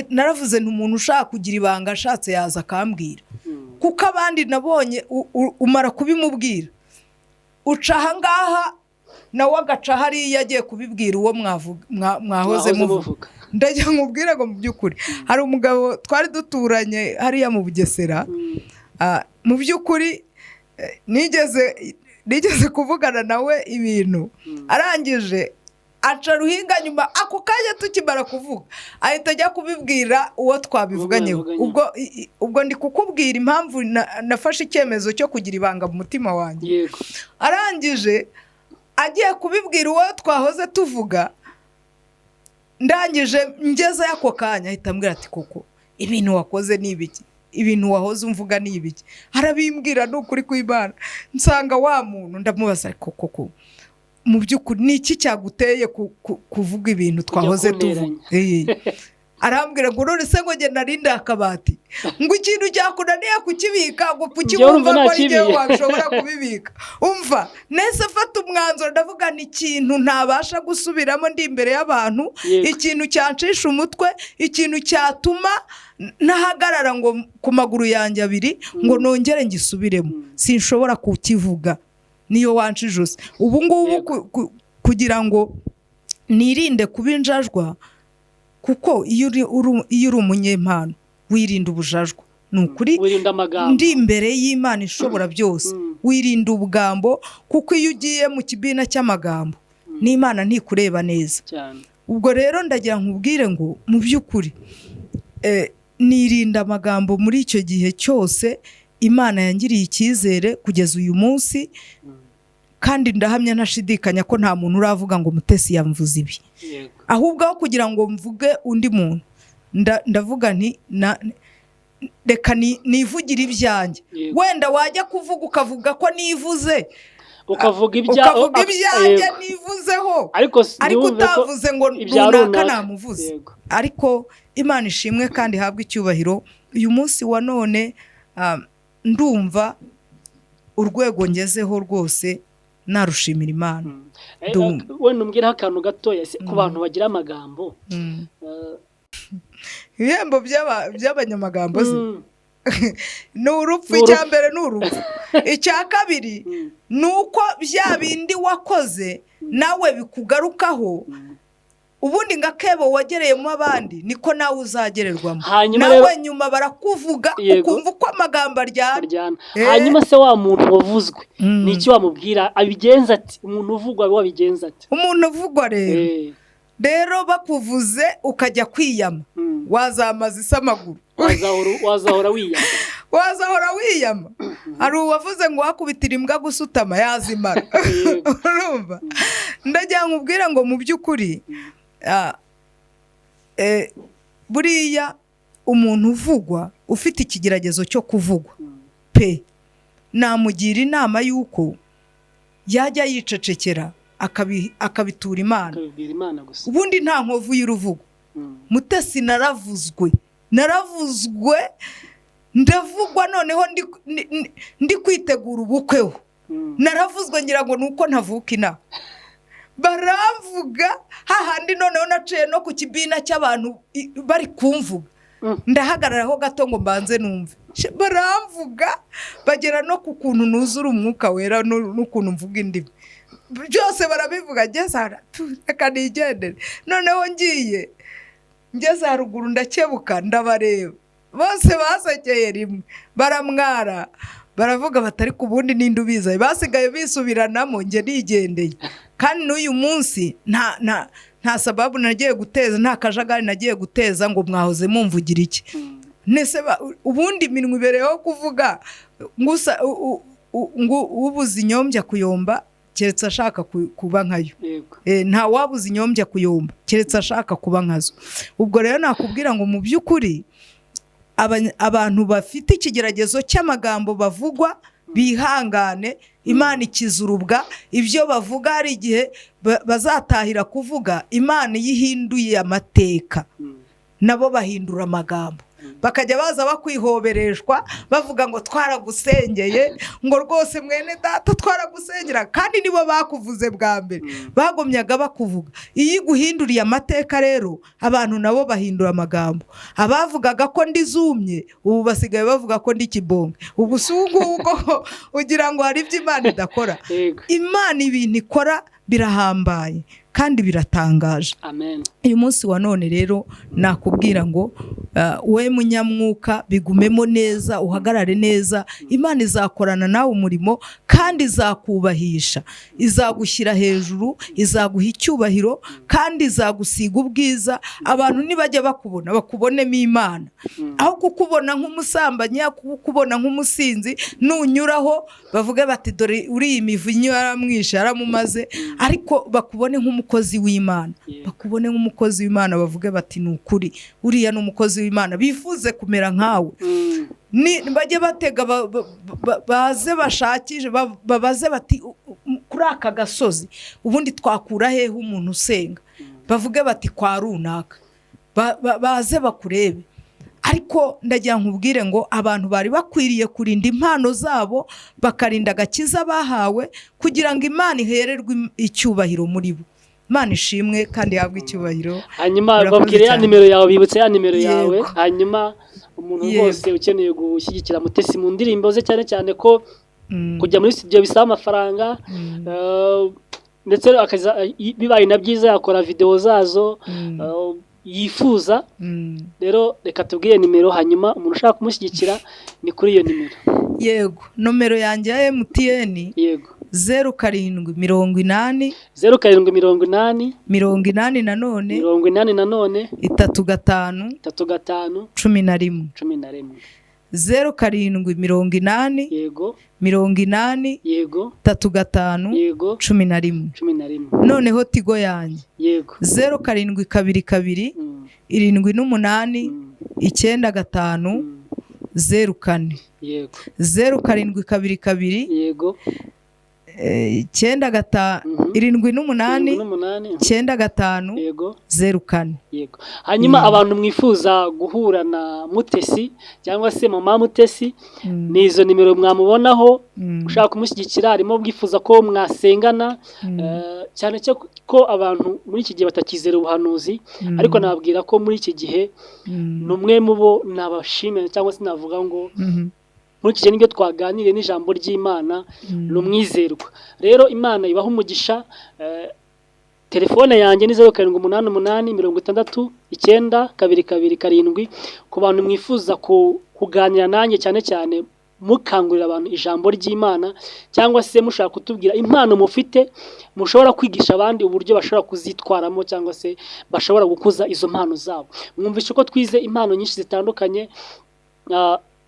Naravuze nti umuntu ushaka kugira ibanga, ashatse yaza akambwira, kuko abandi nabonye umara kubimubwira, uca ahangaha nawe agaca hariya agiye kubibwira uwo mwahoze Mwahoze muvuga. Muvuga. Ndagira nkubwire ngo mu by'ukuri hari umugabo twari duturanye hariya mu Bugesera. Mu by'ukuri nigeze kuvugana nawe ibintu, arangije aca ruhinga nyuma ako kanya tukimara kuvuga, ahita ajya kubibwira uwo twabivuganyeho. Uwo mwabivuganye. Ubwo ndi kukubwira impamvu nafashe icyemezo cyo kugira ibanga mu mutima wanjye. Arangije agiye kubibwira uwo twahoze tuvuga, ndangije ngezeyo ako kanya ahita ambwira ati: "Koko Ibintu wakoze ni ibiki? Ibintu wahoze umvuga ni ibiki? Arabimbwira, ni ukuri kw'Imana. Nsanga wa muntu, ndamubaza: "Ariko koko mu by'ukuri ni iki cyaguteye kuvuga ibintu twahoze tuvuga?" Kunteranya. Arambwira ngo: "None se ngo njye narinde akabati, ngo ikintu cyakunaniye kukibika, ngo Njyewe urumva kukibumva ko ari njyewe ntakibiye. washobora kubibika?" Umva, nese mfata umwanzuro, ndavuga ni ikintu ntabasha gusubiramo ndi imbere y'abantu, ikintu cyancisha umutwe, ikintu cyatuma ntahagarara ngo ku maguru yanjye abiri ngo nongere ngisubiremo, sinshobora kukivuga niyo wanca ijosi ubu ngubu. Kugira ngo nirinde kuba injajwa, kuko iyo uri umunyempano wirinda ubujajwa, ni ukuri. Wirinda amagambo. Ndi imbere y'Imana ishobora byose, wirinda ubugambo, kuko iyo ugiye mu kibina cy'amagambo n'Imana ntikureba neza. Ubwo rero ndagira nkubwire ngo mu by'ukuri nirinda amagambo muri icyo gihe cyose. Imana yangiriye icyizere kugeza uyu munsi, kandi ndahamya ntashidikanya ko nta muntu uravuga ngo Mutesi yamvuze ibi. Ahubwo aho kugira ngo mvuge undi muntu, ndavuga nti reka nivugire ibyanjye. Wenda wajya kuvuga ukavuga ko nivuze, ukavuga ibya ukavuga ibyanjye nivuzeho, ariko ariko ntiwumve ko utavuze ngo ibya runaka runaka. namuvuze. Ariko Imana ishimwe kandi ihabwe icyubahiro. Uyu munsi wa none ndumva urwego ngezeho rwose narushimira Imana. Wenda umbwireho akantu gatoya se, ku bantu bagira amagambo. Ibihembo by'abanyamagambo se ni urupfu. Ni urupfu. Icya mbere ni urupfu, icya kabiri ni uko bya bindi wakoze nawe bikugarukaho. Ubundi ngo akebo wagereyemo abandi niko nawe uzagererwamo. Hanyuma nawe rero nyuma barakuvuga, ukumva uko amagambo aryana. Aryana. Hanyuma se wa muntu wavuzwe, ni iki wamubwira? Abigenza ati umuntu uvugwa wabigenza ati? Umuntu uvugwa rero, rero bakuvuze ukajya kwiyama, wazamaza isa amaguru. Wazahora wiyama. Wazahora wiyama. Hari uwavuze ngo wakubitira imbwa gusutama yazimara. Urumva, ndagira nkubwire ngo mu by'ukuri buriya umuntu uvugwa, ufite ikigeragezo cyo kuvugwa pe, namugira inama y'uko yajya yicecekera, akabitura Imana. Akabibwira Imana gusa. Ubundi nta nkovu y'uruvugo. Mutesi, naravuzwe, naravuzwe, ndavugwa, noneho ndi kwitegura ubukweho. Naravuzwe ngira ngo ni uko ntavuka inaha, baramvuga hahandi noneho naciye no ku kibina cy'abantu bari kumvuga. Ndahagararaho gato ngo mbanze numve. Baramvuga bagera no ku kuntu nuzura Umwuka Wera n'ukuntu mvuga indimi, byose barabivuga. Ngeze aha, reka nigendere. Noneho ngiye ngeze haruguru ndakebuka, ndabareba, bose basekeye rimwe, baramwara, baravuga batari ku bundi ninde ubizaye. Basigaye bisubiranamo, njye nigendeye. Kandi n'uyu munsi nta sababu nagiye guteza, nta kajagari nagiye guteza ngo mwahoze mumvugira iki. Nese ubundi iminwa ibereyeho kuvuga ngusa ngo ubuze inyombya kuyomba keretse ashaka kuba nkayo. Nta wabuze inyombya kuyomba keretse ashaka kuba nkazo. Ubwo rero nakubwira ngo mu by'ukuri abantu bafite ikigeragezo cy'amagambo bavugwa bihangane, Imana ikiza urubwa. Ibyo bavuga hari igihe bazatahira kuvuga. Imana iyo ihinduye amateka, nabo bahindura amagambo, bakajya baza bakwihobereshwa bavuga ngo twaragusengeye, ngo rwose mwene data twaragusengera, kandi nibo bakuvuze bwa mbere, bagomyaga bakuvuga. Iyo iguhinduriye amateka rero, abantu nabo bahindura amagambo. Abavugaga ko ndi zumye ubu basigaye bavuga ko ndi kibonge. Ubu si ubu ngubu ugira ngo hari ibyo Imana idakora? Imana ibintu ikora birahambaye kandi biratangaje. Amen. Uyu munsi wa none rero nakubwira ngo we munyamwuka, bigumemo neza, uhagarare neza. Imana izakorana nawe umurimo kandi izakubahisha, izagushyira hejuru, izaguha icyubahiro kandi izagusiga ubwiza. Abantu nibajya bakubona bakubonemo Imana, aho kukubona nk'umusambanyi, aho kukubona nk'umusinzi. Nunyuraho bavuge bati: "Dore uriya imivinyo yaramwishe, yaramumaze," ariko bakubone nk'umukozi. nk'umukozi w'Imana, bakubone nk'umukozi w'Imana, bavuge bati ni ukuri uriya ni umukozi w'Imana, bifuze kumera nkawe. Bajye batega baze bashakishe, babaze bati kuri aka gasozi ubundi twakura hehe umuntu usenga, bavuge bati kwa runaka, baze bakurebe. Ariko ndagira nkubwire ngo abantu bari bakwiriye kurinda impano zabo, bakarinda agakiza bahawe, kugira ngo Imana ihererwe icyubahiro muri bo. Imana ishimwe kandi ihabwe icyubahiro. Hanyuma Urakoze babwire ya cyane. nimero yawe, bibutse ya nimero yawe. Hanyuma umuntu rwose ukeneye gushyigikira Mutesi mu ndirimbo ze, cyane cyane ko kujya muri studio bisaba amafaranga, ndetse bibaye na byiza yakora video zazo yifuza. Rero reka tubwire nimero, hanyuma umuntu ushaka kumushyigikira ni kuri iyo nimero. Yego, nomero yanjye ya MTN, 0780, 0780, 80 nanone, 80 nanone, 35, 35, 11. 11. 0780, 80, 35, 11. 11. Noneho Tigo yanjye, 0722, 78, 95, 04. 0722, 95, 78, 78, 95, 04. Yego. Hanyuma abantu mwifuza guhura na Mutesi cyangwa se mama Mutesi, ni izo nimero mwamubonaho. Ushaka kumushyigikira, harimo bwifuza ko mwasengana, cyane cyo ko abantu muri iki gihe batakizera ubuhanuzi, ariko nababwira ko muri iki gihe ni umwe mu bo nabashimira, cyangwa se navuga ngo nkurikije n'ibyo twaganiriye n'ijambo ry'Imana, ni umwizerwa. Rero Imana ibaha umugisha. Telefone yanjye ni 0788 692 27, ku bantu mwifuza kuganira nanjye, cyane cyane mukangurira abantu ijambo ry'Imana, cyangwa se mushaka kutubwira impano mufite mushobora kwigisha abandi uburyo bashobora kuzitwaramo, cyangwa se bashobora gukuza izo mpano zabo. Mwumvishe ko twize impano nyinshi zitandukanye.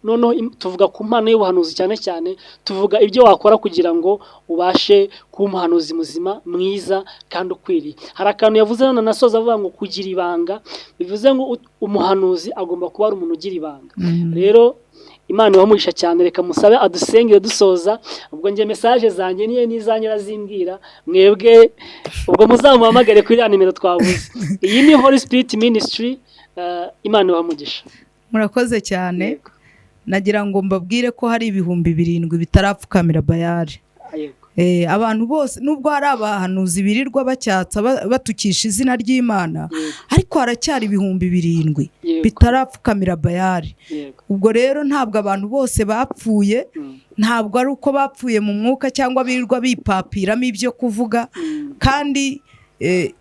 Noneho tuvuga ku mpano y'ubuhanuzi, cyane cyane tuvuga ibyo wakora kugira ngo ubashe kuba umuhanuzi muzima, mwiza kandi ukwiriye. Hari akantu yavuze none nasoza avuga ngo kugira ibanga, bivuze ngo umuhanuzi agomba kuba ari umuntu ugira ibanga. Rero Imana ibamugisha cyane. Reka musabe adusengere dusoza. Ubwo njye message zanjye niyo n'izanjye arazimbwira, mwebwe ubwo muzamuhamagare kuri ya nimero twavuze. Iyi ni Holy Spirit Ministry. Imana ibamugisha. Murakoze cyane. Nagira ngo mbabwire ko hari 7000 bitarapfukamira Bayari. Abantu bose, nubwo hari abahanuzi birirwa bacyatsa, batukisha izina ry'Imana, ariko haracyari 7000 bitarapfukamira Bayari. Ubwo rero ntabwo abantu bose bapfuye, ntabwo ari uko bapfuye mu mwuka cyangwa birirwa bipapiramo ibyo kuvuga. Kandi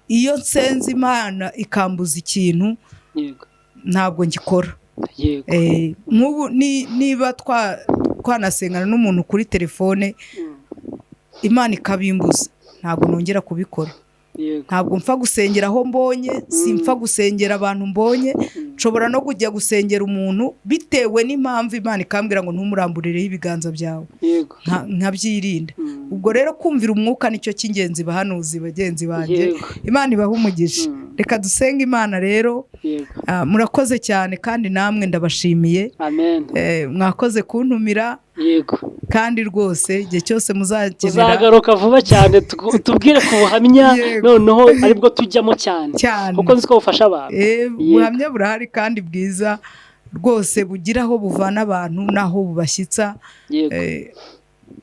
iyo nsenze Imana ikambuza ikintu, ntabwo ngikora. Nk'ubu niba twanasengana n'umuntu kuri telefone, Imana ikabimbuza, ntabwo nongera kubikora. Ntabwo mpfa gusengera aho mbonye, simpfa gusengera abantu mbonye. Nshobora no kujya gusengera umuntu bitewe n'impamvu, Imana ikambwira ngo ntumuramburireho ibiganza byawe, nkabyirinda. Ubwo rero kumvira umwuka nicyo cy'ingenzi, bahanuzi bagenzi banjye. Imana ibahe umugisha. Reka dusenge Imana rero. Murakoze cyane, kandi namwe ndabashimiye. Amen. Mwakoze kuntumira. Kandi rwose igihe cyose muzakenera. Uzagaruka vuba cyane tubwire ku buhamya. Noneho aribwo tujyamo cyane, cyane, kuko nzi ko bufasha abantu. Ubuhamya burahari kandi bwiza rwose, bugira aho buvana abantu n'aho bubashyitsa.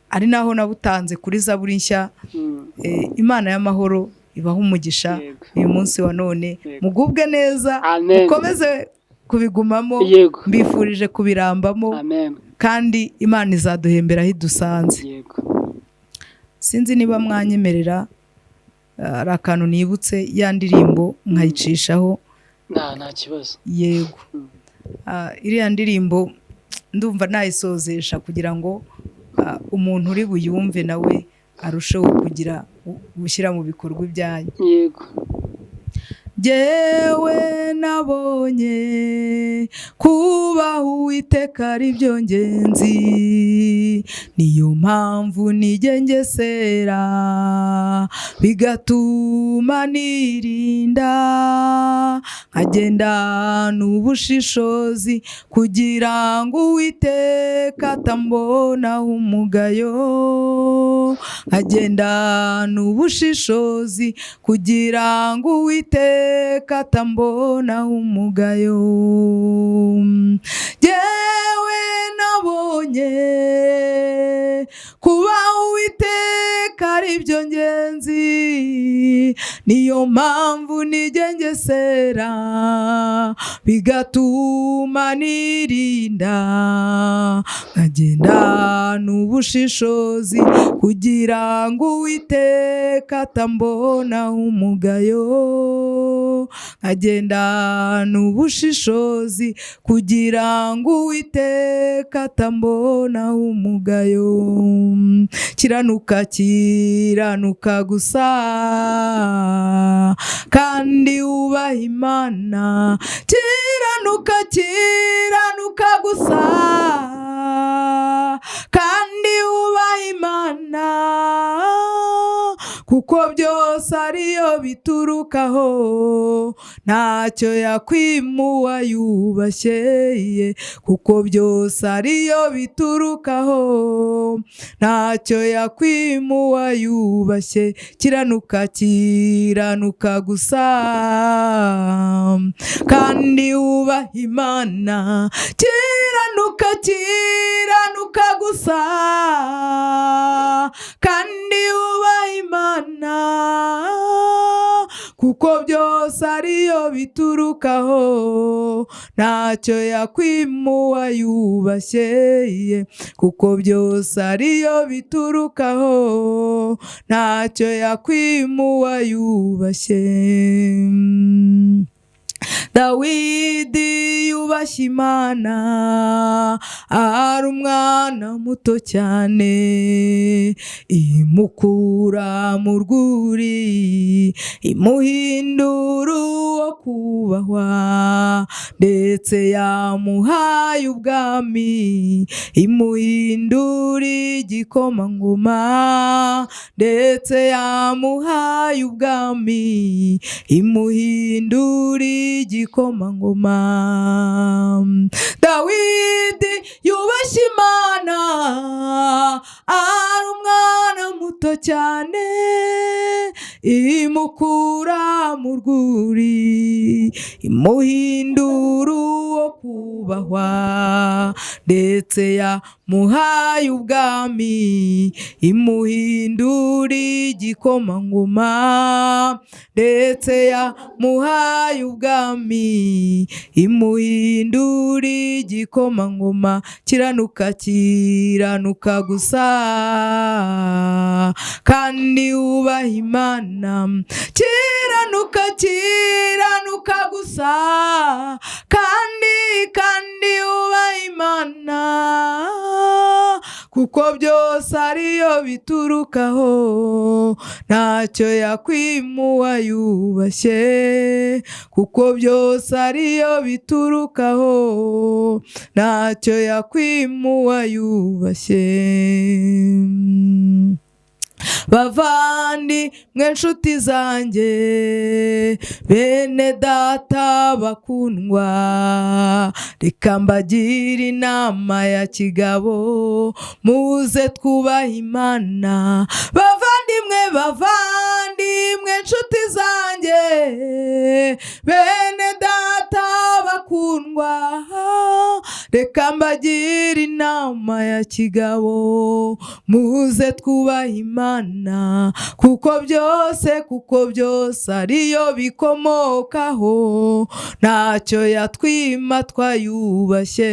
Ari naho nabutanze kuri Zaburi Nshya. Imana y'amahoro ibahe umugisha uyu munsi wa none. Mugubwe neza, Amen. mukomeze kubigumamo. Mbifurije kubirambamo. Amen. Kandi Imana izaduhembera aho idusanze. Sinzi niba mwanyemerera, hari akantu nibutse, ya ndirimbo nkayicishaho. Nta kibazo. Yego. Iriya ndirimbo ndumva nayisozesha kugira ngo umuntu uri buyumve nawe arusheho kugira gushyira mu bikorwa ibyanyu. Jyewe nabonye kubaha Uwiteka ari byo ngenzi, niyo mpamvu nigengesera bigatuma nirinda, nkagenda n'ubushishozi kugira ngo Uwiteka atambonaho umugayo, nkagenda n'ubushishozi kugira ngo Uwiteka atambonaho umugayo. Jyewe nabonye kubaha Uwiteka ari byo ngenzi, niyo mpamvu nigengesera bigatuma nirinda, nkagenda n'ubushishozi kugira ngo Uwiteka atambonaho umugayo, nkagenda n'ubushishozi kugira ngo Uwiteka atambonaho umugayo. Kiranuka kiranuka gusa kandi wubaha Imana, kiranuka kiranuka gusa kandi wubaha Imana, kuko byose ariyo biturukaho, ntacyo yakwimuwa yubashye, kuko byose ariyo biturukaho, ntacyo yakwimuwa yubashye. Kiranuka kiranuka gusa kandi wubaha Imana, kiranuka kiranuka gusa kandi wubaha Imana, kuko byose ariyo biturukaho, ntacyo yakwimuwa yubashye, kuko byose ariyo biturukaho, ntacyo yakwimuwa yubashye. Dawidi yubashye Imana ari umwana muto cyane, imukura mu rwuri imuhindura uwo kubahwa, ndetse yamuhaye ubwami imuhindura igikomangoma, ndetse yamuhaye ubwami imuhindura igikomangoma. Dawidi yubashye Imana ari umwana muto cyane, imukura mu rwuri imuhindura uwo kubahwa, ndetse yamuhaye ubwami imuhindura igikomangoma, ndetse yamuhaye ubwami imuhindura igikomangoma. Kiranuka kiranuka gusa kandi wubaha Imana, kiranuka kiranuka gusa kandi kandi wubaha Imana, kuko byose ariyo biturukaho, ntacyo yakwimuwa yubashye, kuko byose ariyo biturukaho, ntacyo yakwimuwa yubashye. Bavandi mwe nshuti zanjye, bene data bakundwa, reka mbagire inama ya kigabo, muze twubahe Imana. Bavandimwe bavandimwe nshuti zanjye, bene data bakundwa, reka mbagire inama ya kigabo, muze twubahe Imana, kuko byose kuko byose ariyo bikomokaho, ntacyo yatwima twayubashye,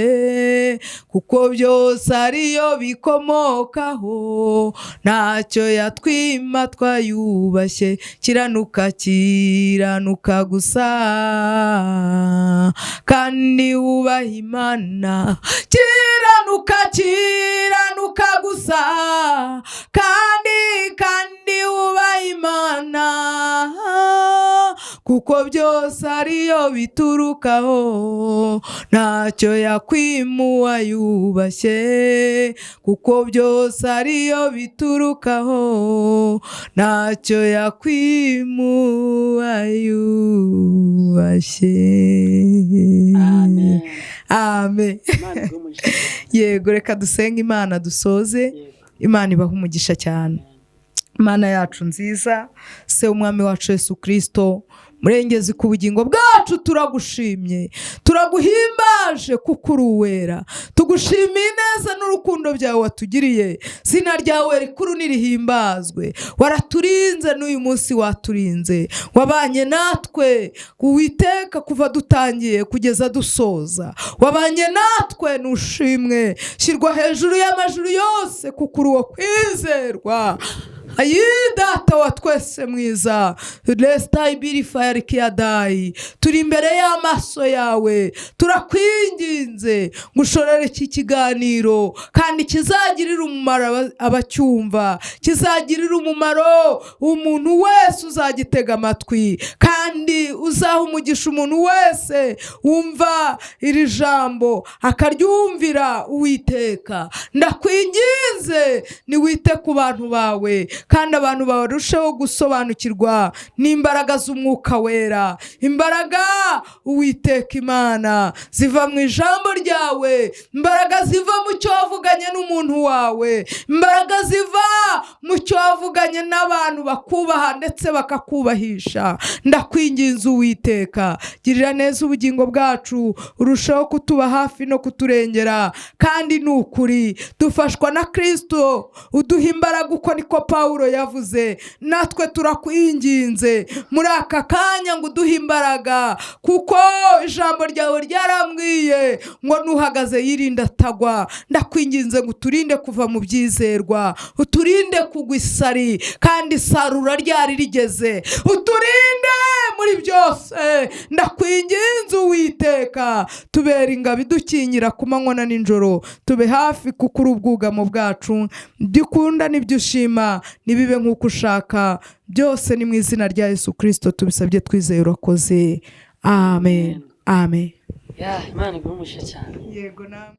kuko byose ariyo bikomokaho, ntacyo yatwima twayubashye. Kiranuka kiranuka gusa kandi wubaha Imana, kiranuka kiranuka gusa kandi kandi wubaha Imana, kuko Kuko byose ariyo biturukaho, ntacyo yakwimuwa yubashye. Kuko byose ariyo biturukaho, ntacyo yakwimuwa yubashye. Amen. Amen. Imana iguhe umugisha. Yego, reka dusenge Imana dusoze. Yego. Imana ibaha umugisha cyane. Imana yacu nziza, se Umwami wacu Yesu Kirisito, Murengezi ku bugingo bwacu, turagushimye, turaguhimbaje kuko uri uwera. Tugushimiye neza n'urukundo byawe watugiriye. Zina ryawe rikuru nirihimbazwe. Waraturinze, n'uyu munsi waturinze, wabanye natwe, Uwiteka, kuva dutangiye kugeza dusoza wabanye natwe. Nushimwe, shyirwa hejuru y'amajuru yose kuko uri uwo kwizerwa. Ayi Data wa twese mwiza, resitayi birifayari kiyadayi, turi imbere y'amaso yawe, turakwinginze ngo ushorere iki kiganiro kandi kizagirire umumaro abacyumva, kizagirire umumaro umuntu wese uzagitega amatwi, kandi uzaha umugisha umuntu wese wumva iri jambo akaryumvira. Uwiteka, ndakwinginze niwite ku bantu bawe, kandi abantu barusheho gusobanukirwa n'imbaraga z'Umwuka Wera, imbaraga, Uwiteka Imana, ziva mu ijambo ryawe, imbaraga ziva mu cyo wavuganye n'umuntu wawe, imbaraga ziva mu cyo wavuganye n'abantu bakubaha ndetse bakakubahisha. Ndakwinginze, Uwiteka, girira neza ubugingo bwacu, urushaho kutuba hafi no kuturengera. Kandi ni ukuri dufashwa na Kirisito uduha imbaraga, uko niko Pawulo yavuze. Natwe turakwinginze muri aka kanya ngo uduhe imbaraga, kuko ijambo ryawe ryarambwiye ngo nuhagaze yirinde atagwa. Ndakwinginze ngo uturinde kuva mu byizerwa, uturinde kugwa isari kandi isarura ryari rigeze, uturinde muri byose. Ndakwinginze, Uwiteka, tubera ingabo idukingira ku manywa na nijoro, tube hafi kuko uri ubwugamo bwacu. Ibyo ukunda n'ibyo ushima nibibe nk'uko ushaka byose. Ni mu izina rya Yesu Kirisito tubisabye twizeye, urakoze. Amen, amen. Ya, Imana iguhe umugisha cyane. Yego, namwe.